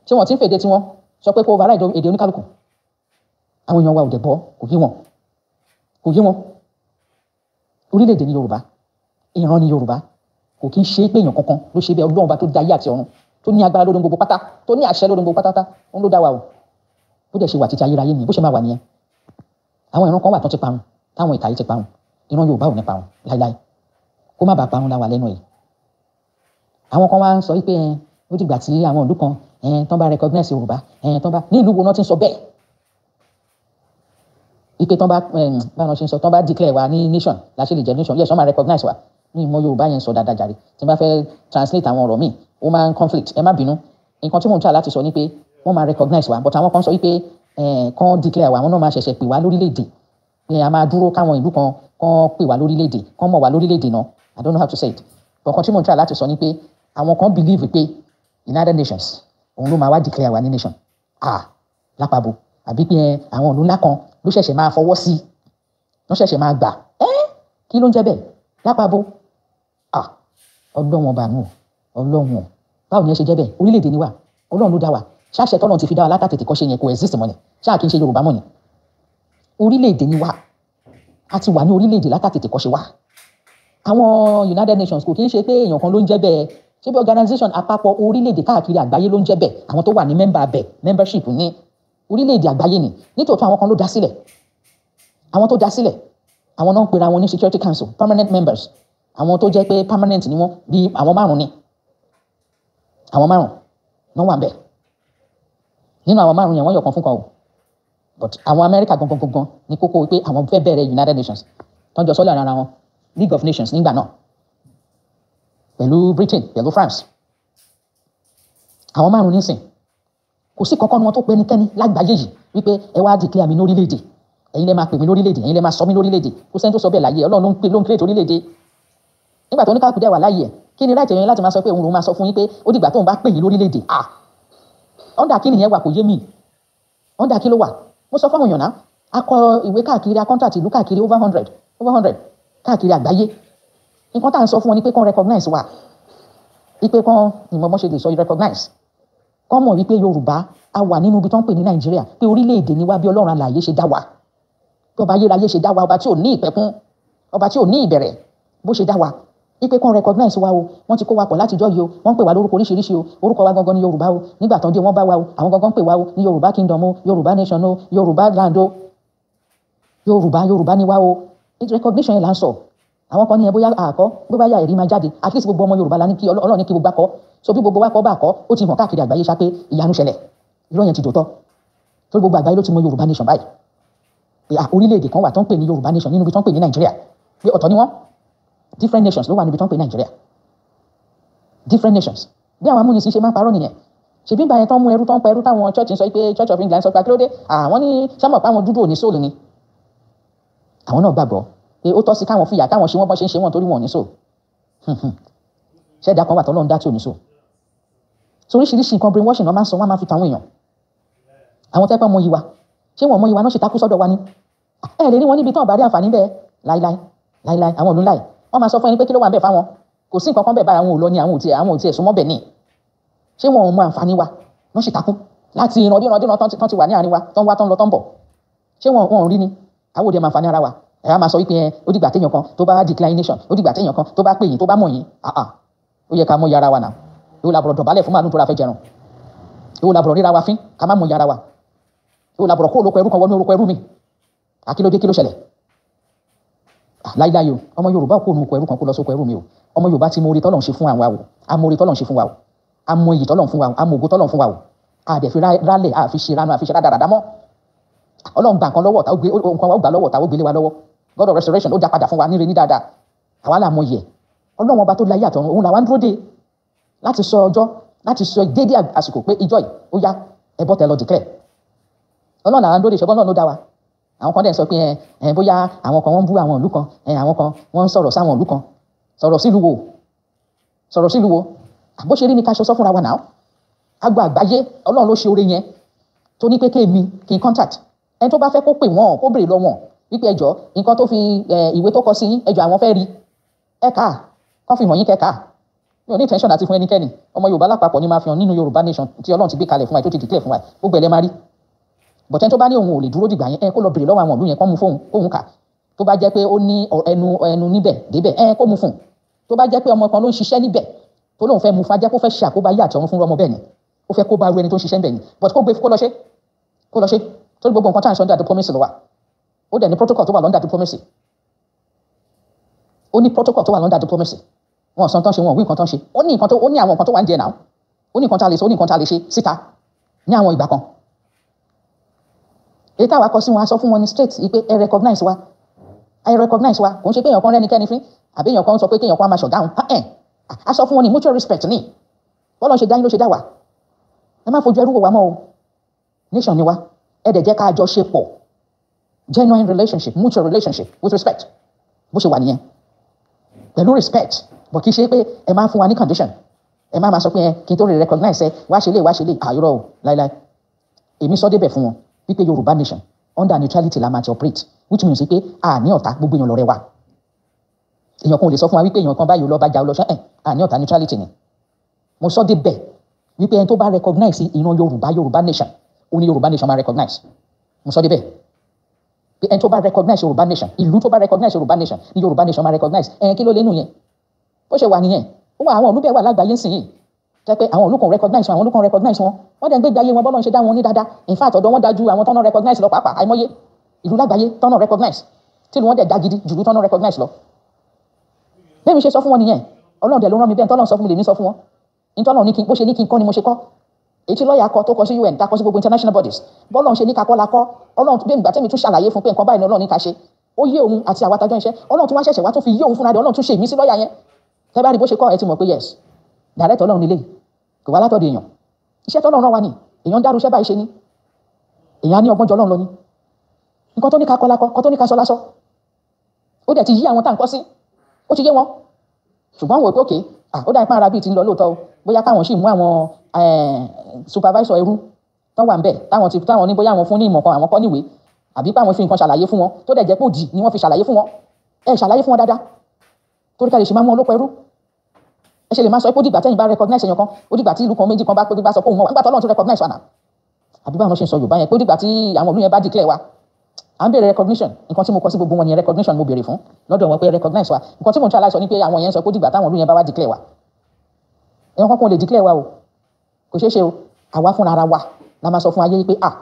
ṣé wọ́n ti ń fèdè tiwọn sọ pé kó override èdè oníkálukú? Àwọn èèyàn wa ò dẹ̀ gbọ́, kò yé wọn, kò yé wọn. Orílẹ̀-èdè ní Yorùbá, ìran ní Yorùbá. Kò kí ń ṣe é pé èèyàn kankan ló ṣe bẹ́ẹ̀. Ọlọ́run bá tó dá ayé àti ọ̀run, tó ní agbára lórí gbogbo pátá, tó ní àṣẹ lórí gbogbo pátá, òun ló dá wa o. Bó dẹ̀ ṣe wà títí ayérayé nìyẹn, bó ṣe máa wà nìyẹn. Àwọn ìran kan wà tó ti parun, táwọn ìkà yìí ti parun. Ìran Yorùbá ò ní parun láíláí. Kó má bàa parun la wà lẹ́nu yìí. Àwọn kan wá ń sọ wípé ẹ ó dìgbà tí àwọn ìlú kan ẹ tán bá recognize Yorùbá, ẹ tán bá ní ìlú wo náà ti ń sọ bẹ́ẹ̀, wípé tán bá báwọn ṣe ń sọ, tán bá declare wa ní nation la ṣe lè jẹ́ nation. Yes, wọ́n máa recognize wa ní ìmọ̀ Yorùbá yẹn sọ dáadáa jàre. Tí n bá fẹ́ translate àwọn ọ̀rọ̀ míì, ó máa ń conflict, ẹ má bínú. Nǹkan tí mò ń try láti sọ ni pé wọ́n máa recognize wa, but àwọn kan sọ wípé kán declare wa, àwọn náà máa ṣẹ̀ṣẹ̀ pè wá lórílẹ̀‐èdè, pé a máa dúró káwọn ìlú kan kán pè wá lórílẹ̀‐èdè, kán mọ̀ wá lórílẹ̀‐èdè náà. I don't know how to say it, but nǹkan tí mò ń try láti sọ ni pé àwọn kan believe pé United Nations òun ló máa wá declare wa ní nation. Ah, lápapọ̀ àbí pé àwọn ìlú ńlá kan ló ṣẹ̀ṣẹ̀ máa fọwọ́ sí, ló ṣẹ̀ṣẹ̀ máa gbà ẹ́. Kí ló ń jẹ́ bẹ́ẹ̀ lápapọ̀? Ah, Ọlọ́run ọba nù, Ọlọ́run, báwo ni ẹ ṣe jẹ́ bẹ́ẹ̀? Orílẹ̀-èdè ni wá, Ọlọ́run ló dá wa. Ṣáṣẹ tọ́lọ́run ti fi dá wa látàtètè kọ́ ṣe yẹn kò exist mọ́ ni? Ṣáà kí n ṣe Yorùbá mọ́ ni? Orílẹ̀-èdè ni wá, a ti wà ní orílẹ̀-èdè látàtètè kọ́ ṣe wá. Àwọn United Nations kò kí ń ṣe pé èèyàn kan ló ń jẹ́ bẹ́ẹ̀. Ṣé bí organisation àpapọ̀ orílẹ̀-èdè káàkiri àgbáyé ló ń jẹ́ bẹ́ẹ̀? Àwọn tó wà ní member bẹ́ẹ̀, membership ní orílẹ̀-èdè àgbáyé ni. Nítòótọ́, àwọn kan ló dá sílẹ̀. Àwọn tó dá sílẹ̀, àwọn náà ń pera wọn ní Security Council permanent members. Àwọn tó jẹ́ pé permanent ni wọ́n, bí àwọn márùn ni. Àwọn márùn náà wà ń bẹ̀. Nínú àwọn márùn yẹn, wọ́n yọ̀ kan fún kan o, but àwọn Amẹ́ríkà gangan gangan ní kókó pé àwọn fẹ́ bẹ̀rẹ̀ United Nations tó ń jọ sọ́lẹ̀ ara wọn, League of Nations nígbà náà, pẹ̀lú Britain, pẹ̀lú France. Àwọn márùn nísìn, kò sí kankan ní wọn tó pe ẹnikẹ́ni lágbàáyé yìí wípé ẹ wá declare mi lórílẹ̀‐èdè, ẹ̀yin lẹ máa pè mí lórílẹ̀‐èdè, ẹ̀yin lẹ máa sọ mí lórílẹ̀‐èdè. Kò sẹ́ni tó sọ bẹ́ẹ̀ láyé. Ọlọ́run ló ń pè, ló ń create orílẹ̀‐èdè. Nígbà tó ní káàkiri wà láyé ẹ̀, kí ni right ẹ̀yin láti máa sọ pé òun lòún máa sọ fún yín pé ó dìgbà tóun bá pè yín lórílẹ̀‐èdè? Ah, under kí nìyẹn wà? Kò yé mi. Under kí ló wà? Mo sọ fáwọn èèyàn náà, a kọ ìwé káàkiri, a contact ìlú káàkiri, over 100, over 100 káàkiri àgbáyé. Nǹkan tá à ń sọ fún wọn ni pé kán recognize wa, wípé kán ìmọ̀ bọ́n ṣe lè sọ recognize, kán mọ̀ wípé Yorùbá a wà nínú ibi tó ń pè ní Nàìjíríà, pé orílẹ̀-èdè ni wá, bí Ọlọ́run alààyè ṣe dá wa, bí ọba ayérayé ṣe dá wa, ọba tí ò ní ìpẹ̀kun, ọba tí ò ní ìbẹ̀rẹ̀, bó ṣe dá wa, wípé kán recognize wa o. Wọ́n ti kó wa pọ̀ látijọ́ yìí o. Wọ́n ń pè wá lórúkọ oríṣiríṣi o. Orúkọ wa gangan ní Yorùbá o. Nígbà tán dé, wọ́n bá wa o. Àwọn gangan ń pè wá o ní Yorùbá kingdom o, Yorùbá nation o, Yorùbá land o. Yorùbá, Yorùbá ni wá o. Recognition yẹn là ń sọ. Àwọn kan ní ẹ bóyá àkọ́ bó bá yá, ẹ̀rí máa jáde. At least gbogbo ọmọ Yorùbá la ní kí Ọlọ́run ní kí gbogbo akọ́ so. Bí gbogbo wa kọ́ bá kọ́, ó ti hàn káàkiri àgbáyé ṣá pé ìyanu ṣẹlẹ̀, irọ́ yẹn ti dòótọ́, torí gbogbo àgbáyé ló ti mọ Yorùbá nation báyìí, pé orílẹ̀-èdè kan wà tó ń pè ní Yorùbá nation nínú ibi tó ń pè ní Nàìjíríà, pé ọ̀tọ̀ ni wọ́n. Different nations ló wà níbi tó ń pè ní Nàìjíríà, different nations. Bí àwọn amúnisìn ṣe máa ń parọ́ nìyẹn. Ṣèbí ìgbà yẹn tó ń mú ẹrú, tó ń pa ẹrú, táwọn church ń sọ pé, Church of England sọ pé akílódé, àwọn ní sọmọ pé àwọn dúdú ò ní soul ni. Àwọn náà gbàgbọ́ pé ó tọ́ sí káwọn fìyà, káwọn ṣe wọ́n bọ́n ṣe ń ṣe wọ́n, torí wọn ò ní soul. Ṣẹ́dá kan wà tọ́lọ́run dá tí ò ní soul? So oríṣiríṣi nǹkan brainwashing náà máa ń sọ, wọ́n máa fi tàwọn èèyàn. Àwọn tẹ́pẹ́ mọ ìwà, ṣé wọ́n mọ ìwà náà ṣe takú sọ́dọ̀ wa ni? Ẹ lè rí wọn níbi tán bá rí àǹfààní bẹ́ẹ̀ láíláí láíláí. Àwọn ìlú ńlá yìí, wọ́n máa sọ fún ẹni pé kí ló wà ń bẹ̀ fáwọn? Kò sí nǹkan kan bẹ́ẹ̀ báyìí. Àwọn ò lọ ní, àwọn ò tiẹ̀ súnmọ́ bẹ̀ ní. Ṣé wọn ò mọ àǹfààní wa wọ́n sì takú láti ìran díran díran tán ti wà ní àárín wa, tán wá, tán lọ, tán bọ̀? Ṣé wọn ò rí ni? Àwọn òde máa àǹfààní ara wa. Ẹ̀ á máa sọ wípé ẹ ó dìgbà téèyàn kan tó bá declare nation, ó dìgbà téèyàn kan tó bá pè yín, tó bá mọ̀ yín. Ah ah, ó yẹ ká mọ̀ yàrá wa náà. Èwo làbọ̀rọ̀ dọ̀bálẹ̀ fún màálù tó ra fẹ́ jẹran? Èwo làbọ̀rọ̀ ríra wa fín ká má mọ̀ yàrá wa? Èwo làbọ̀rọ̀ kó olóko ẹrú kan wọnú orúkọ ẹrú mi? Àkílódé? Kí ló ṣẹlẹ̀? Láíláí o, ọmọ Yorùbá kó olóko ẹrú kan kó lọ sóko ẹrú mi o. Ọmọ Yorùbá ti mọ orí tọ́lọ̀ ń ṣe fún àwa o. A mọ orí tọ́lọ̀ ń ṣe fún wa o. A mọ iyì tọ́lọ̀ ń fún wa o. A mọ ògo tọ́lọ̀ ń fún wa o. A dẹ̀ fi rálẹ̀, a fi ṣe ránú, a fi ṣe rádaràdá mọ́. Ọlọ́run gba nǹkan lọ́wọ́ ọ̀tá, ó gbé nǹkan wa, ó gbà lọ́wọ́ ọ̀tá, ó gbélé wa lọ́wọ́. God of restoration, ó dá padà fún wa níre ní dáadáa. Àwa là mọ iyì ẹ̀. Ọlọ́run ọba tó láyé àtọ̀run, òun làwa ń dúró dé láti sọ ọjọ́, láti sọ déédéé àsìkò pé ìjọ yìí ó yá, ẹ bọ́ tẹ lọ declare. Ọlọ́run làwa ń dúró dé. Ṣùgbọ́n Ọlọ́run ló dá wa. Àwọn kan dẹ̀ sọ pé ẹ bóyá àwọn kan wọ́n ń bú àwọn ìlú kan, ẹ àwọn kan wọ́n ń sọ̀rọ̀ sáwọn ìlú kan. Sọ̀rọ̀ sílùú wo? Sọ̀rọ̀ sílùú wo? Bó ṣe rí ni ká ṣe sọ fúnra wa náà. Agbo àgbáyé, Ọlọ́run ló ṣe oore yẹn tó ní pé kéèmí kí n contact ẹni tó bá fẹ́, kó pè wọ́n, kó béèrè lọ wọ́n wípé ẹjọ́, nǹkan tó fi ìwé tó kọ sí yín, ẹjọ́, àwọn fẹ́ rí ẹ ká kán fi hàn yín kẹ́ka. Mi ò ní intention àti fún ẹnikẹ́ni. Ọmọ Yorùbá lápapọ̀ ni máa fi hàn nínú Yorùbá nation tí Ọlọ́run ti gbé kalẹ̀ fún wa, tó ti declare fún wa. Gbogbo ẹ̀ lẹ́ máa rí. But ẹni tó bá ní òun ò lè dúró dìgbà yẹn, ẹ kó lọ béèrè lọ́wọ́ àwọn ìlú yẹn, kán mú fóun kóun kà. Tó bá jẹ́ pé ó ní ẹnu níbẹ̀ débẹ̀, ẹ kó mú fún un. Tó bá jẹ́ pé ọmọ kan ló ń ṣiṣẹ́ níbẹ̀ tó lóun fẹ́ mú fún, ajẹ́ kó fẹ́ ṣe àkóbá yé àti ọ̀run fún ọmọ bẹ́ẹ̀ ni, ó fẹ́ kó bá ru ẹni tó ń ṣiṣẹ́ níbẹ̀ ni. But kó gbé, kó lọ ṣe, kó lọ ṣe, torí gbogbo nǹkan tá à ń sọ, under diplomacy ló wà. Ó dẹ̀ ní protocol tó wà under diplomacy. Ó ní protocol tó wà under diplomacy. Wọn sọ tán ṣe, wọn wí nǹkan tán ṣe. Ó ní nǹkan tó, ó ní àwọn nǹkan tó wà ń jẹ náà. Ó ní nǹkan tá a lè sọ, ó ní nǹkan tá a lè ṣe síta ní àwọn ìgbà kan. Èyí táwa kọ sí wọn, a sọ fún wọn ní straight yìí pé ẹ recognize wa, ẹ recognize wa. Kò ń ṣe pé èèyàn kan rẹ́nikẹ́ni fín, àbí èèyàn kan sọ pé kéèyàn kan á máa ṣọ̀gá òun. Ẹ̀ a sọ fún wọn ní mutual respect ní bọ́lá ṣe dá yín ló ṣe dá wa. Ẹ má fojú ẹrú wò wá mọ́ o. Nation ni wa, ẹ dẹ̀ jẹ́ ká jọ ṣe pọ̀, genuine relationship, mutual relationship with respect. Bó ṣe wà nìyẹn, pẹ̀lú respect. But kì í ṣe pé ẹ máa fún wa ní condition, ẹ má máa sọ pé ẹ kí n tó lè recognize ẹ, wá ṣe lè, wá ṣe lè àyọrọ o. Láíláí, èmi sọ débẹ̀ fún wọn wípé Yorùbá nation, under neutrality la máa ti operate, which means pé a ní ọ̀tá, gbogbo èèyàn lọ̀rẹ́ wa. Èèyàn kan ò lè sọ fún wa wípé èèyàn kan báyìí lọ́ọ́ bá jà ó lọ ṣẹ́ ẹ̀. A ní ọ̀tá, neutrality ni. Mo sọ débẹ̀ wípé ẹni tó bá recognize ìran Yorùbá, Yorùbá nation, ó ní Yorùbá nation máa recognize. Mo sọ débẹ̀ pé ẹni tó bá recognize Yorùbá nation, ìlú tó bá recognize Yorùbá nation ní Yorùbá nation máa recognize. Ẹ̀yìn kí ló lé nù yẹn? Bó ṣe wà nìyẹn. Ó wà, àwọn ìlú bẹ́ẹ̀ wà lágbàáyé ń sìn yìí, jẹ́ pé àwọn ìlú kan recognize wọn, àwọn ìlú kan recognize wọn, wọ́n dẹ̀ ń gbégbé ayé wọn bọ́lá ń ṣe dá wọn ní dáadáa. In fact, ọ̀dọ̀ wọn dájú àwọn tọ́nà recognize lọ pàápàá. Àìmọye ìlú lágbàáyé tọ́nà recognize tí ìlú wọn dẹ̀ dá gidi jù lú tọ́nà recognize lọ. Bẹ́ẹ̀ mi ṣe sọ fún wọn nìyẹn. Ọlọ́run dẹ̀ ló rán mi bẹ́ẹ̀. Tọ́lọ́run sọ fún mi lèmi sọ fún wọn. Ìtọ́lọ́run ní kí bó ṣe ní kí n kọ́ ni mo ṣe kọ́. Èyí tí lọ́ọ̀yà kọ, tó kọ sí UN, tá kọ sí gbogbo international bodies, bọ́lọ́run ṣe ní kakọ́ la kọ́. Ọlọ́run bí ìgbà tẹ́mi tún ṣàlàyé fún pé nǹkan báyìí ni Ọlọ́run ní ká ṣe, ó yé òun àti àwa tajọ́ iṣẹ́. Ọlọ́run tún wá ṣẹ̀ṣẹ̀ wá tún fi yé òun fúnra rẹ̀. Ọlọ́run tún ṣe ìmísí lọ́ọ̀yà yẹn. Tẹ́ bá rí bó ṣe kọ́, ẹ ti mọ̀ pé yes, direct Ọlọ́run nílé, kò wá látọ̀dọ̀ èèyàn. Iṣẹ́ tọ́lọ́run rán wa ni. Èèyàn ń dárú iṣẹ́ báyìí ṣe ni. Èèyàn á ní ọgbọ́n jọ Ọlọ́run lọ ni. Nǹkan tó ní ká kọ́ la kọ́, nǹkan tó ní ká sọ lásọ. Ó dẹ̀ ti yí àwọn tá à ń kọ́ sí, ó ti yé wọn. Ṣùgbọ́n wò pé òkè, ó dà ipá ara bíi ti ń lọ lóòótọ́ o. Bóyá káwọn sì mú àwọn supervisor ẹrú tán wà ń bẹ̀, táwọn ti táwọn ní, bóyá àwọn fún ní ìmọ̀ kan, àwọn kọ́ níwèé, àbí pé àwọn fi nǹkan ṣàlàyé fún wọn, tó dẹ̀ jẹ́ pé òdì ni wọ́n fi ṣàlàyé fún wọn. Ẹ ṣàlàyé fún wọn dáadáa, torí ká lè ṣe máa mú wọn lóko ẹrú. Ẹ ṣe lè máa sọ pé ó dìgbà tẹ́yìn bá recognize èèyàn kan, ó dìgbà tí ìlú kan méjì kan bá pé bá sọ pé òun mọ̀ wá, nígbà tó Ọlọ́run tó recognize wa náà. Àbí báwọn ṣe ń sọ Yorùbá yẹn, pé ó dìgbà tí àwọn ìlú yẹn bá declare wa? À ń béèrè recognition. Nǹkan tí mo kọ sí gbogbo wọn yẹn, recognition mo béèrè fún lọ́dọ̀ wọn, pé recognize wa. Nǹkan tí mo ń try láti sọ ni pé àwọn yẹn sọ pé ó dìgbà táwọn ìlú yẹn bá wá declare wa. Èèyàn kankan ò lè declare wa o, kò ṣeé ṣe o. Àwa fúnra ara wa la máa sọ fún ayé pé ah,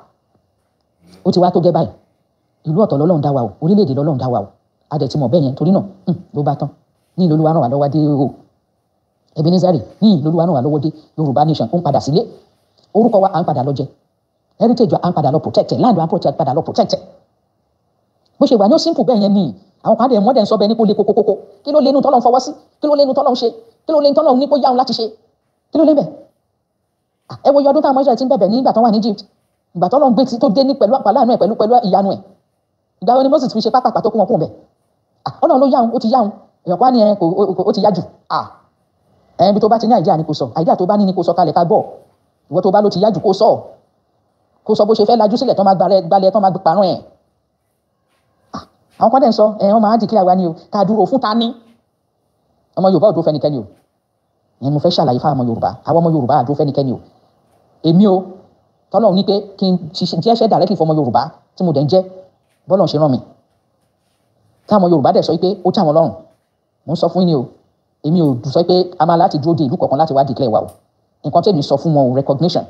ó ti wá tó gẹ́ báyìí, ìlú ọ̀tọ̀ lọ́lọ́run dá wa o, orílẹ̀-èdè lọ́lọ́run dá wa o. A dẹ̀ ti mọ̀ bẹ́ẹ̀ yẹn. Torí náà ló bá tán ní ìlú. Olúwa ràn wá lọ́wọ́ dé o. Ebenezer, ní ìlú Olúwa ràn wá lọ́wọ́ dé. Yorùbá nation ó ń padà sílé. Orúkọ wa, à ń padà lọ jẹ. Heritage wa, à ń padà lọ protect. Land wa, à ń protect, padà lọ protect. Bó ṣe wà ní, ó simple bẹ́ẹ̀ yẹn ni. Àwọn kan dẹ̀ wọ́n dẹ̀ ń sọ bẹ́ẹ̀ ní kó le kókókókó. Kí ló lé inú tọ́lọ́ ń fọwọ́ sí? Kí ló lé inú tọ́lọ́ ń ṣe? Kí ló lé inú tọ́lọ́ ní kó yáhùn láti ṣe? Kí ló lé bẹ́ẹ̀? Ẹ wo iye ọdún táwọn Israẹli ti ń bẹ̀bẹ̀ nígbà tó wà ní Egypt, ìgbà tó lọ́n gbé tó dé ní pẹ̀lú àpàlà ẹ̀, pẹ̀lú ìyanu ẹ̀. Ìgbà wo ni Moses fi ṣe pápá tó kún wọn kún bẹ̀? Ọlọ́run ló yáhùn, ó ti yáhùn. Èèyàn kan á ní ẹ kò, ó ti yá jù. Ẹ ibi tó bá ti ní idea ni kò sọ. Idea tó bá ní ni kò sọ kalẹ̀ ká gbọ́. Ìwọ tó bá ló ti yá jù, kó sọ, kó sọ bó ṣe fẹ́ lajú sílẹ̀ tó máa gbalẹ̀ gbalẹ̀ tó máa parun ẹ̀. Àwọn kan dẹ̀ ń sọ ẹ̀, wọ́n máa declare wa ni o, ká dúró fún ta ni? Ọmọ Yorùbá ò dúró fẹ́nikẹ́ni o. Ìyẹn mo fẹ́ ṣàlàyé fáwọn ọmọ Yorùbá. Àwọn ọmọ Yorùbá àdúró fẹ́nikẹ́ni o. Èmi o, tọ́lọ́run ní pé kí n jẹ́ṣẹ́ directly fún ọmọ Yorùbá, tí mo dẹ̀ ń jẹ́ bọ́lọ̀ ṣe rán mi, táwọn Yorùbá dẹ̀ sọ pé ó tẹ́ àwọn lọ́rùn, mo ń sọ fún yín ni o. Èmi ò sọ pé a máa láti dúró de ìlú kọ̀ọ̀kan láti wá declare wa o. Nǹkan tẹ̀mí sọ fún wọn o, recognition,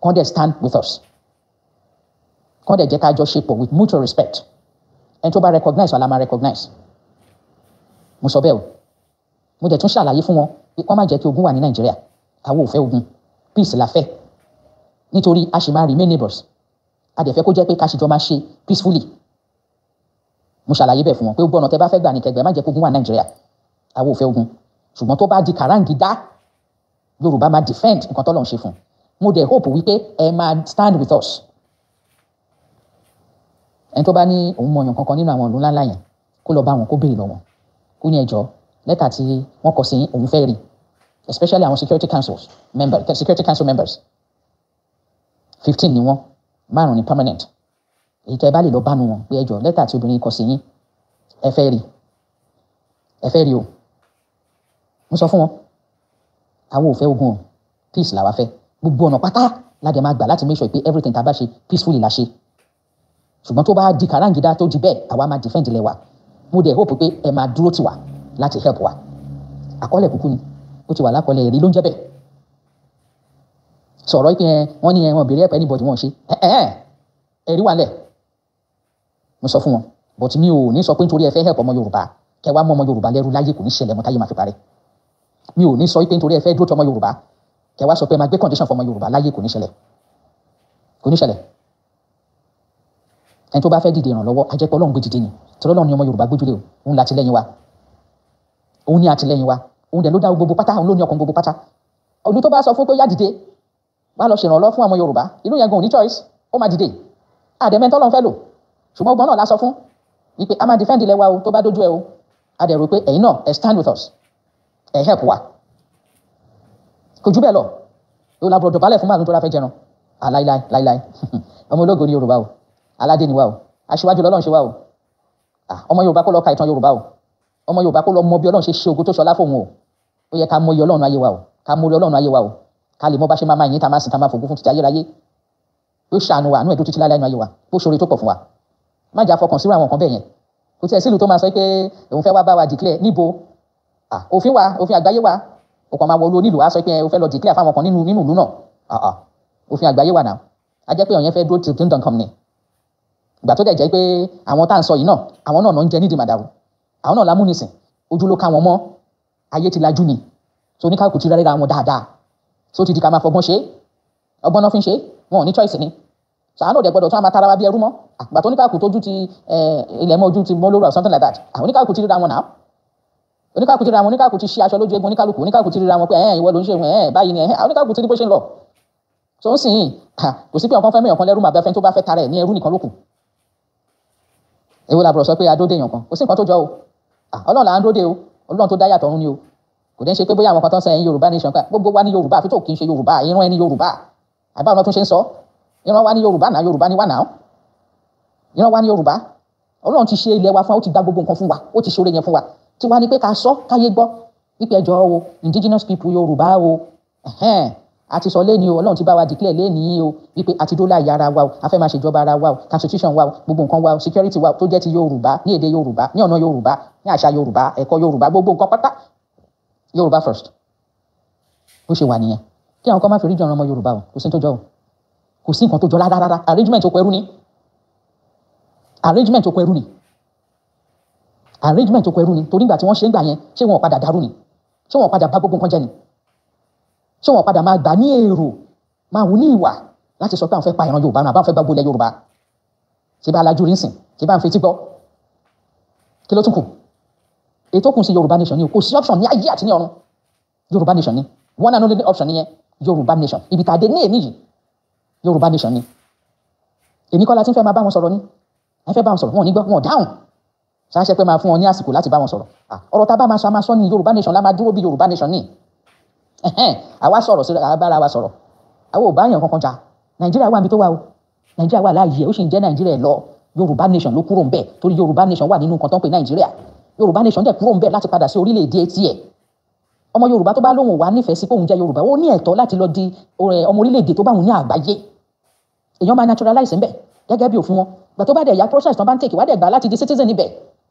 kàn dẹ̀ stand with us, kàn dẹ̀ jẹ́ ká jọ ṣe pọ̀ with mutual respect. Ẹni tó bá recognize wa la máa recognize. Mo sọ bẹ́ẹ̀ o. Mo dẹ̀ tún ṣàlàyé fún wọn pé kọ́ má jẹ́ kí ogun wà ní Nàìjíríà. Àwọn ò fẹ́ ogun, peace la fẹ́, nítorí a ṣì máa remain neighbors. A dẹ̀ fẹ́ kó jẹ́ pé ká ṣì jọ máa ṣe peacefully. Mo ṣàlàyé bẹ́ẹ̀ fún wọn pé gbọ́nà tẹ́ bá fẹ́ gbà ní kẹgbẹ́, má jẹ́ kó ogun wà ní Nàìjíríà. Àwọn ò fẹ́ ogun, ṣùgbọ́n tó bá di kàráǹgídá, Yorùbá máa defend nǹkan tọ́lọ́run ṣe fún. Mo dẹ̀ hope wípé ẹ máa stand with us. Ẹni tó bá ní òun mọ̀yàn kankan nínú àwọn ìlú ńláńlá yẹn, kó lọ bá wọn, kó béèrè lọ́wọ́, kó ní ẹjọ́, lẹ́tà tí wọ́n kọ sí òun fẹ́ rí, especially àwọn security council members. 15 ni wọ́n, 5 ní permanent. Èyí tó ẹ bá lè lọ bá nu wọn pé ẹjọ́, lẹ́tà tí obìnrin kọ sí yín, ẹ fẹ́ rí, ẹ fẹ́ rí o. Mo sọ fún wọn, àwọn ò fẹ́ ogun o, peace làwa fẹ́. Gbogbo ọ̀nà pátá la dẹ̀ máa gbà láti make sure pé everything tá a bá ṣe, peacefully la ṣe. Ṣùgbọ́n tó bá di kàráǹgídá, tó di bẹ́ẹ̀, àwa máa defend ilẹ̀ wa. Mo dẹ̀ hope pé ẹ máa dúró tì wá láti help wa. Àkọọ́lẹ̀ kúkú ni, ó ti wà lákọọ́lẹ̀, èrí ló ń jẹ́ bẹ́ẹ̀. Sọ̀rọ̀ pé ẹ wọ́n ní ẹ wọ́n béèrè ẹ̀pẹ́ anybody wọ́n ṣe ẹ ẹ ẹ̀rí wà lẹ̀. Mo sọ fún wọn, but mi ò ní sọ pé nítorí ẹ fẹ́ help ọmọ Yorùbá, kẹ wá mú ọmọ Yorùbá lẹ́rú láyé. Kò ní ṣẹlẹ̀ mọ́ táyé máa fi parẹ́. Mi ò ní sọ pé nítorí ẹ fẹ́ dúró tọmọ Yorùbá, kẹ wá sọ pé ẹ máa gbé condition fọmọ Yorùbá láyé. Kò ní ṣẹlẹ̀, kò ní ṣẹlẹ̀. Ẹni tó bá fẹ́ dìde ìrànlọ́wọ́, a jẹ́ pé Ọlọ́run gbé dìde ni. Torí Ọlọ́run ni ọmọ Yorùbá gbójúlé o. Òun látìlẹ́yìn wa, òun ní àtìlẹ́yìn wa, òun dẹ̀ ló dá gbogbo pátá, òun ló ní ọkàn gbogbo pátá. Ọdún tó bá sọ fún pé yá, dìde wá lọ ṣèrànlọ́ fún ọmọ Yorùbá, inú yẹn gan ò ní choice, ó máa dìde. Àdẹ̀mẹ́ntọ́ lọ́n fẹ́ lò. Ṣùgbọ́n ọgbọ́n náà la sọ fún wípé a máa defend ilẹ̀ wa o, tó bá dójú ẹ o. A dẹ̀ rò pé ẹ̀yin náà, ẹ stand with us, ẹ help wa. Kò jù bẹ́ẹ̀ lọ. Yóò lábúrò dọ̀bálẹ̀ fún màlúù tó bá fẹ́ jẹran àláíláí láíláí. Ọmọ ológo ní Yorùbá o, aládé ni wa o, aṣíwájú lọ́lọ́run ṣe wa o. Ọmọ Yorùbá kó lọ ka ìtàn Yorùbá o. Ọmọ Yorùbá kó lọ mọ bí Ọlọ́run ṣe ṣe ogun tó ṣọlá fóun o. Ó yẹ ká mọ iye Ọlọ́run ayé wa o, ká mọ orí Ọlọ́run ayé wa o, ká lè mọ bá ṣe máa máa yín, tá máa sìn, tá máa fògùn fún títí ayérayé. Ó ṣàánú wa, àánú ẹ̀dùn títí láíláí nínú ayé wa, ó ṣoore tó pọ̀ fún wa. Má jà fọkàn sírò àwọn nǹkan bẹ́ẹ̀ yẹn. Kò tiẹ̀ sílùú tó máa sọ pé òun fẹ́ wá bá wa declare níbo. Òfin wa, òfin àgbáyé wa, ó kàn máa wọlé onílùú, á sọ pé ó fẹ́ lọ declare fáwọn kan nínú ìlú náà. Òfin àgbáyé wà náà. A jẹ́ pé ọ̀yẹn fẹ́ dúró till kingdom come ni. Ìgbà tó dẹ̀ jẹ́ pé àwọn tá à ń sọ yìí náà, àwọn náà ń jẹ nídìí màdàrú, àwọn náà lámúnisìn, ojú ló ká wọn mọ́. Ayé ti lajú ni, so oníkàkùn ti rẹ́ra wọn dáadáa, so ti di ká máa fọgbọ́n ṣe. Ọgbọ́n náà fi ń ṣe, wọn ò ní choice ni. Sàánù òde gbọdọ̀ tún àmà tara wa bí ẹrú mọ́. Àgbà tó oníkàkùn tójú ti ilẹ̀ mọ́, ojú ti mọ́ lóru or something like that. Àwọn oníkàkùn ti ríra wọn náà, oníkàkùn ti ríra wọn, oníkàkùn ti ṣí aṣọ lójú egun oníkàlùkù, oníkàkùn ti ríra wọn pé ẹ̀hẹ́n, ìwọ ló ń ṣe, ẹ̀hẹ́n, báyìí ni, ẹ̀hẹ́n. Oníkàkùn ti rí bó ṣe ń lọ. So ń sìn yìí, kò sí pé ọ̀kan fẹ́ mẹ́yàn kan lẹ́rú, màbẹ́ fẹ́ tó bá fẹ́ tara ẹ̀ ní ẹrú nìkan ló kù. Èwo làbúrò sọ pé adóde èèyàn kan? Kò sí nǹkan tó jọ o. Ọlọ́run là ń dóde o, Ọlọ́run tó dá yàtọ̀ ọ̀run ni o. Kò dẹ́ ṣe pé bóyá àwọn kan tó ń sọ ẹ̀yin Yorùbá nation ká. Gbogbo wa ní Yorùbá, àfi tó kì í ṣe Yorùbá. Ìran ẹni Yorùbá, àbá ọ̀nà tó ṣe ń sọ, ìran wa ní Yorùbá náà, Yorùbá ní wà náà, ìran wa ní Yorùbá. Ọlọ́run ti ṣe ilẹ̀ wa fún wa, ó ti gba gbogbo nǹkan fún wa, ó ti ṣoore yẹn fún wa. Tí wàá ní pé ká sọ káyé gbọ́ wípé ẹjọ́ o, indigenous people Yorùbá o, a ti sọ lẹ́ni o, Ọlọ́run ti bá wa declare lẹ́ni o wípé a ti dó láàyè ara wa o, a fẹ́ máa ṣèjọba ara wa o, constitution wa o, gbogbo nǹkan wa o, security wa o, tó jẹ́ ti Yorùbá, ní èdè Yorùbá, ní ọ̀nà Yorùbá, ní àṣà Yorùbá, ẹ̀kọ́ Yorùbá, gbogbo nǹkan pátá, Yorùbá first. Bó ṣe wà nìyẹn. Kí àwọn kan má fi rí jọ̀ràn ọmọ Yorùbá o, kò sí tó jọ o, kò sí nǹkan tó jọ rárá rárá. Arrangement oko ẹrú ni, arrangement oko ẹrú ni, arrangement oko ẹrú ni. Torí ìgbà tí wọ́n ṣe ń gbà yẹn, ṣé wọn ò padà dàrú ni? Ṣé wọn ò padà bá gbogbo nǹkan jẹ́ ni? Ṣé wọn padà máa gbà ní èrò, máa wù ní ìwà láti sọ pé àwọn fẹ́ pa ìran Yorùbá náà, àbáwọn fẹ́ gba gbolẹ̀ Yorùbá? Ṣé bá alájú rí ń sìn? Ṣé bá ń fetí gbọ́? Kí ló tún kù? Ètò kù sí Yorùbá nation ni o. Kò sí option ní ayé àti ní ọ̀run. Yorùbá nation ni one and only option nìyẹn. Yorùbá nation, ibi tá a dé ní èmi yìí, Yorùbá nation ni. Èmi kọ́ la ti ń fẹ́ máa bá wọn sọ̀rọ̀ ni. Ẹ fẹ́ bá wọn sọ̀rọ̀, wọn ò ní gbọ́, wọn ò dáhùn. Ṣáṣẹ́ pé máa fún wọn ní àsìkò láti bá wọn sọ̀rọ̀. Ọ̀rọ̀ tá a bá máa sọ, a máa sọ ní Yorùbá nation la máa dúró bí Yorùbá nation ní. Àwa sọ̀rọ̀ sí àwa, bára wa sọ̀rọ̀. Àwa ò bá yàn kankan jà. Nàìjíríà wà níbi tó wà o, Nàìjíríà wà láàyè, ó sì ń jẹ́ Nàìjíríà lọ. Yorùbá nation ló kúrò ń bẹ̀, torí Yorùbá nation wà nínú nǹkan tó ń pè Nàìjíríà. Yorùbá nation dẹ̀ kúrò ń bẹ̀ láti padà sí orílẹ̀-èdè tiẹ̀. Ọmọ Yorùbá tó bá lóhùn wá nífẹ̀ẹ́ sí kóhun jẹ́ Yorùbá, ó ní ẹ̀tọ́ láti lọ di ọmọ orílẹ̀-èdè tó bá wùn ní àgbáyé. Èèyàn máa naturalize ńbẹ̀ gẹ́gẹ́ bí òfin wọn. Gbà tó bá dẹ̀ ya process tó bá ń take wá dẹ̀ gbà láti di citizen níbẹ̀.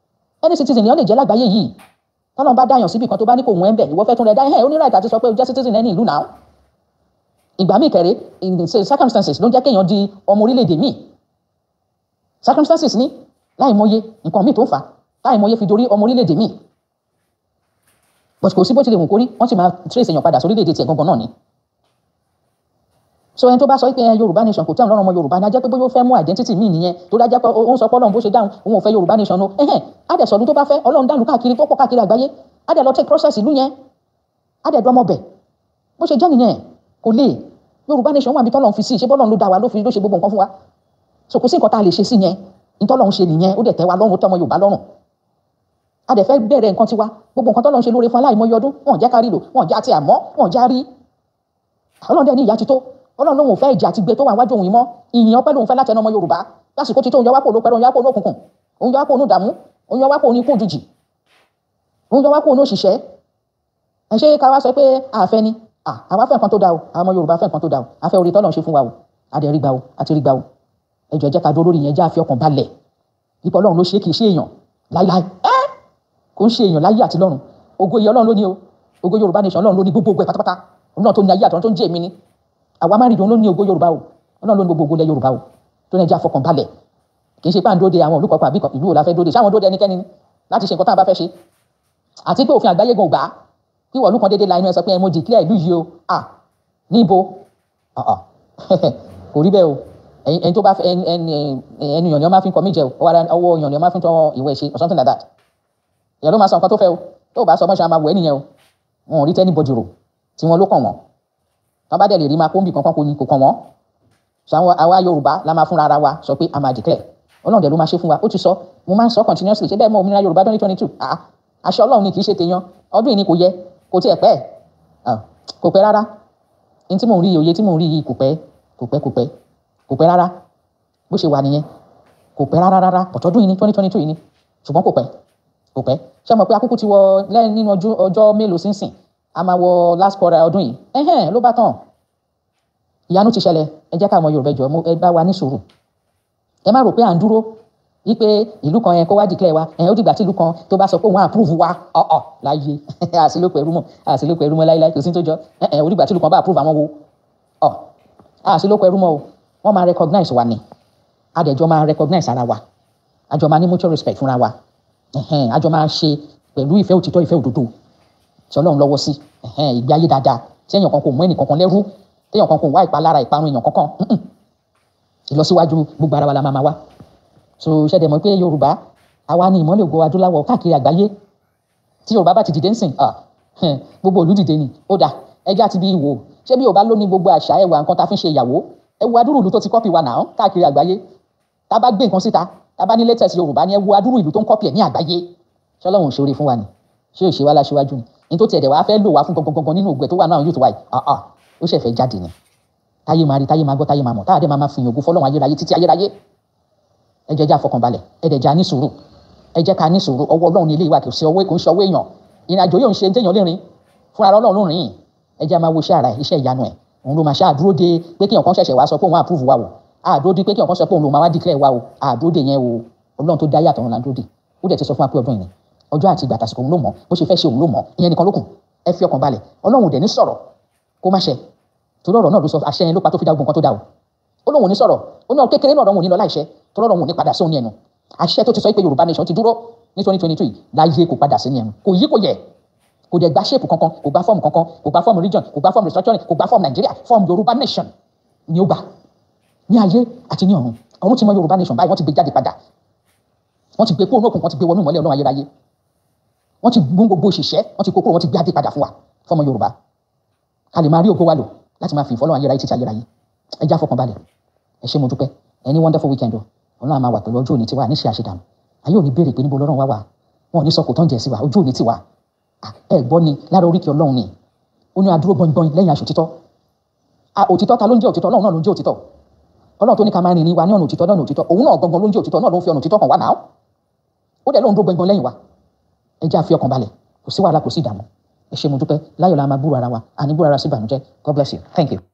Any citizen èèyàn lè jẹ́ lágbàáyé yìí. Tọ́lọ́n bá dáyàn síbì kan, tó bá ní kò wọ́n ẹ̀ ń bẹ̀, ìwọ fẹ́ tún rẹ̀ dá ẹ̀, ó ní right àti sọ pé o jẹ́ citizen ẹni ìlú náà. Ìgbà míì kẹrẹ, in the circumstances ló ń jẹ́ kéèyàn di ọmọ orílẹ̀-èdè míì. Circumstances ní láì mọye nǹkan míì tó ń fà á, láì mọye fi dorí ọmọ orílẹ̀-èdè míì. But kò sí bó tilẹ̀ wù kó rí, wọ́n sì máa trace èèyàn padà sórílẹ̀-èdè tiẹ̀ gangan náà ni. So ẹni tó bá sọ pé Yorùbá nation kò tẹ́ ọ̀run ọmọ Yorùbá ní, a jẹ́ pé bóyá ó fẹ́ mú identity míì nìyẹn, tó dájẹ́ pé ó ń sọ pé Ọlọ́run bó ṣe dáhùn, òun ò fẹ́ Yorùbá nation o. Ẹ̀hẹ́n, á dẹ̀ sọ̀lú tó bá fẹ́. Ọlọ́run dàlú káàkiri tó pọ̀ káàkiri àgbáyé, á dẹ̀ lọ take process ìlú yẹn, á dẹ̀ dọ́mọ bẹ̀. Bó ṣe jẹ́ nìyẹn. Kò lè. Yorùbá nation wà níbi tọ́lọ́run fi sí. Ṣé bọ́lọ́run ló dá wa, ló fi ló ṣe gbogbo nǹkan fún wa? So kò sí nǹkan tá a lè ṣe sí yẹn. Ntọ́lọ́run ṣe nìyẹn, ó dẹ̀ tẹ́ wa lọ́rùn, ó tẹ́ ọmọ Yorùbá lọ́rùn. A dẹ̀ fẹ́ bẹ̀rẹ̀ nǹkan tiwa. Gbogbo nǹkan tọ́lọ́run ṣe lóore fún aláìmọye ọdún, wọn ò jẹ́ ká rí lò, wọn ò jẹ́ àti àmọ́, wọn ò já rí. Ọlọ́run dẹ̀ ní ìyà ti tó. Ọlọ́run lòun ò fẹ́ ìjà àti gbé tó wà wájú òun yìí mọ́. Ìyìn ọpẹ́ lòun fẹ́ láti ẹnu ọmọ Yorùbá. Lásìkò tí tó ń yọ wá kó ló pẹ́rọ, òun yọ wá kó ní òkùnkùn, òun yọ wá kó ní ìdààmú, òun yọ wá kó ní ikú òjijì, òun yọ wá kó ní òṣìṣẹ́. Ẹ ṣé ká wá sọ pé àfẹ́ ni. Àwa fẹ́ nǹkan tó dáa o. Àwọn ọmọ Yorùbá fẹ́ nǹkan tó dáa o. A fẹ́ oore tọ́lọ́run ṣe fún wa o. A dẹ̀ rí gbà o, a ti rí gbà o. Ẹ jọ̀ọ́, ẹ jẹ́ ká dúró lórí ìyẹn, jẹ́ àfi ọkàn balẹ̀. Ipò Ọlọ́run ló ṣe, kì í ṣe èèyàn láíláí. Ẹ́ kò ń ṣe èèyàn láyé àti lọ́run. Ògo iye Ọlọ́run ló ní o. Ògo Yorùbá nation, Ọlọ́run ló ní gbogbo ẹ̀ pátápátá. Òun náà tó ní ayé àtọ̀run tó ń jẹ́ èmi ni. Àwa máa ń rí òun ló ní ògo Yorùbá o. Ọlọ́run ló ní gbogbo ògo ilẹ̀ Yorùbá o. Tó ní ẹ jẹ́ àfọkàn balẹ̀. Kì í ṣe pé à ń dóde àwọn ìlú kọ̀ọ̀kan àbí ìlú wo la fẹ́ dóde. Ṣé àwọn dóde ẹnikẹ́ni ni láti ṣe nǹkan tá a bá fẹ́ ṣe? Àti pé òfin àgbáyé gan ò gbà á. Kí wọ́n ìlú kan déédéé la inú ẹ sọ pé ẹ mo declare ìlú yìí o. À níbo? Kò rí bẹ́ẹ̀ o. Ẹni tó bá fẹ́ ẹni ẹnu yàn ni wọ́n máa fi ń kọ mí jẹ o. Ọwọ́ yàn ni wọ́n máa fi ń tọ́ ìwé ṣe or something like that. Ìyẹn ló máa sọ nǹkan tó fẹ́ o. Tó o bá sọ mọ́ṣẹ́, a máa wọ̀ ẹ́ nìyẹn o. Wọn ò rí anybody rò tí wọ́n ló kàn wọ́n. Tọ́ bá dẹ̀ lè rí máa kó ń bì kankan kò ní kò kàn wọ́n. So àwọn àwa Yorùbá la máa fúnra ara wa sọ pé a máa declare. Ọlọ́run dẹ̀ ló máa ṣe fún wa. Ó ti sọ, mo máa ń sọ continuously. Ṣé bẹ́ẹ̀ mọ òmìnira Yorùbá 2022? Ah, àṣẹ Ọlọ́run ni, kì í ṣe tèèyàn. Ọdún yìí ni, kò yẹ, kò tiẹ̀ pẹ́. Kò pẹ́ rárá. Ní tí mò ń rí, òye tí mò ń rí yìí, kò pẹ́, kò pẹ́, kò pẹ́, kò pẹ́ rárá. Bó ṣe wà nìyẹn. Kò pẹ́ rárá rárá. Ọ̀tọ́dún yìí ni, 2022 yìí ni. Ṣùgbọ́n kò pẹ́, kò pẹ́. Ṣé mo pé akúkú ti wọ lẹ́yìn nínú ọjọ́ mélòó sínsìn? A máa wọ last quarter ọdún yìí. Ẹhẹ́n, ló bá tán. Ìyanu ti ṣẹlẹ̀. Ẹ jẹ́ ká ọmọ Yorùbá jọ̀ọ́, ẹ bá wa ní sùúrù. Ẹ má rò pé à ń dúró wípé ìlú kan yẹn kó wá declare wa. Ẹ̀ ó dìgbà tí ìlú kan tó bá sọ pé òun á approve wa. Ọ̀ọ̀ láyé. Àsìlópẹ̀ ẹrú mọ́, àsìlópẹ̀ ẹrú mọ́ láíláí, kò sí tó jọ. Ẹ̀ ó dìgbà tí ìlú kan bá approve àwọn wo. Ọ̀ àsìlópẹ̀ ẹrú mọ́ o. Wọ́n máa recognize wa ni. A dẹ̀ jọ máa recognize ara wa. A jọ máa ní mutual respect fúnra wa. Ẹ̀hẹ́n, a jọ máa ṣe pẹ̀lú ìfẹ́ òtítọ́, ìfẹ́ òdodo tí Ọlọ́run lọ́wọ́ sí. Ẹ̀hẹ́n, ìgbé ayé dáadáa tí èèyàn kan kò mú ẹnì kankan lẹ́rú, tí èèyàn kan kò wá ìpalára ìparun èèyàn kankan. Ìlọsíwájú gbogbo ara wa la máa ma wá. So ṣé dẹ̀ mọ̀ pé Yorùbá àwa ni ìmọ́lẹ̀ ògo adúláwọ̀ káàkiri àgbáyé. Tí Yorùbá bá ti dìde ńsìn, gbogbo ìlú dìde ni. Ó dà, ẹjẹ́ àti bí ìwò. Ṣé bí Yorùbá ló ní gbogbo àṣà, ẹwà nǹkan tá a fi ń ṣe ìyàwó? Ẹ wo adúrú ìlú tó ti copy wa náà káàkiri àgbáyé. Tá a bá gbé nǹkan síta, tá a bá ní latest Yorùbá ni, ẹ wo adúrú ìlú tó ń copy ẹ̀ ní àgbáyé. Ṣé Ọlọ́run ò ṣe oore fún wa ni? Ṣé ò ṣe wá láṣíwájú ni? Ní tó tiẹ̀ dẹ̀ wá fẹ́ lò wá fún gangan gangan nínú ògùn ẹ̀ tó wà náà yóò tó wáyé. Ó ṣẹ̀ fẹ́ jáde ni. Táyé máa rí, táyé máa gbọ́, táyé máa mọ̀, táyé máa máa fi ògo fọ́lọ́run ayérayé títí ayérayé. Ẹ jẹ́ jẹ́ àfọkànbalẹ̀, ẹ dẹ̀ jẹ́ a ní sùúrù. Ẹ jẹ́ ká ní sùúrù. Ọwọ́ Ọlọ́run ní ilé ìwà, kò sí ọwọ́, kò ń ṣe ọwọ́ èèyàn. Ìrìn àjò yóò ń ṣe téèyàn lè rìn. Fúnra Ọlọ́run ló rìn. Ẹ jẹ́ a máa wo iṣẹ́ ara ẹ̀, iṣẹ́ ìyanu ẹ̀. Òun ló máa ṣe àdúró de pé kí èèyàn kan ṣẹ̀ṣẹ̀ wá sọ pé òun approve wa o. Àdúró de pé kí èèyàn kan sọ pé òun ló máa wá declare wa o. Àdúró de yẹn o. Ọlọ́run tó dá ayé àtọ̀run là ń dúró de. Ó dẹ̀ ti sọ fún wa pé ọdún yìí ni. Ọjọ́ àti ìgbà tàsìkò òun ló mọ̀. Bó ṣe fẹ́ ṣe òun ló mọ̀. Ìyẹn nìkan ló kù. Ẹ fi ọkàn balẹ̀. Ọlọ́run ò dẹ̀ ní sọ̀rọ̀ kó má ṣẹ. Torí ọ̀rọ̀ náà ló sọ, àṣẹ yẹn ló pa tó fi dá gbogbo nǹkan tó dá o. Ó lóun ò ní sọ̀rọ̀. Ó ní ọ̀rọ̀ kékeré náà, ọ̀rọ̀ òun ò ní lọ láìṣẹ. Torí ọ̀rọ̀ òun ò ní padà sóhun ní ẹnu. Àṣẹ tó ti sọ pé Yorùbá nation ti dúró ní 2022 yìí láyé, kò padà sí ní ẹnu. Kò yí, kò yẹ. Kò dẹ̀ gba shape kankan, kò gba form kankan, kò gba form region, kò gba form restructuring, kò gba form Nigeria, form Yorùbá nation ni ó gbà. Ní ayé àti ní ọ̀run. Ọ̀run ti mọ Yorùbá nation báyìí, wọ́n ti gbé jáde padà. Wọ́n ti gbé kúrò ní òkùnkùn, wọ́n ti gbé wọnú ìmọ́lẹ̀ Ọlọ́run ayérayé. Wọ́n ti gún gbogbo òṣìṣẹ́, wọ́n ti kó kúrò, wọ́n ti gbé adé padà fún wa, fọ́mọ Yorùbá. Ká lè máa rí ògo wa lò láti máa fi ìfọ́lọ́run ayérayé títí ayérayé. Ẹ já fọkànbalẹ̀. Ẹ ṣé, mo dúpẹ́. Ẹ ní wonderful weekend o. Ọlọ́run á máa wà pẹ̀lú ọjọ́ òní tiwa, ní ṣe àṣedànù. Ayé ò ní béèrè pé níbo lọ́rùn wá wà. Wọn ò ní sọ kò tán jẹ sí wa, ojú òní tiwa. Ẹ gbọ́ ni lára oríkì Ọlọ́run ni. Ó ní adúró gbọ̀ngbọ̀n lẹ́yìn aṣọ òtítọ́. Òtítọ́, ta ló ń jẹ́ òtítọ́? Ọlọ́run náà ló ń jẹ́ òtítọ́. Ọlọ́run tó ní ká máa rìn ní wa ní ọ̀nà òtítọ́, lọ́nà òtítọ́. Òun náà gangan ló ń jẹ́ òtítọ́, náà ló ń fi ọ̀nà òtítọ́ hàn wá náà. Ó dẹ̀ lóun dúró gbọ̀ngbọ̀n lẹ́yìn wa. Ẹ jẹ́ á fi ọkàn balẹ̀. Kò sí wàhálà, kò sí ìdààmú. Ẹ ṣé, mo dúpẹ́. Láyọ̀ la máa gbúrò ara wa. Àní gbúrò ara sí ìbànújẹ́. God bless you. Thank you.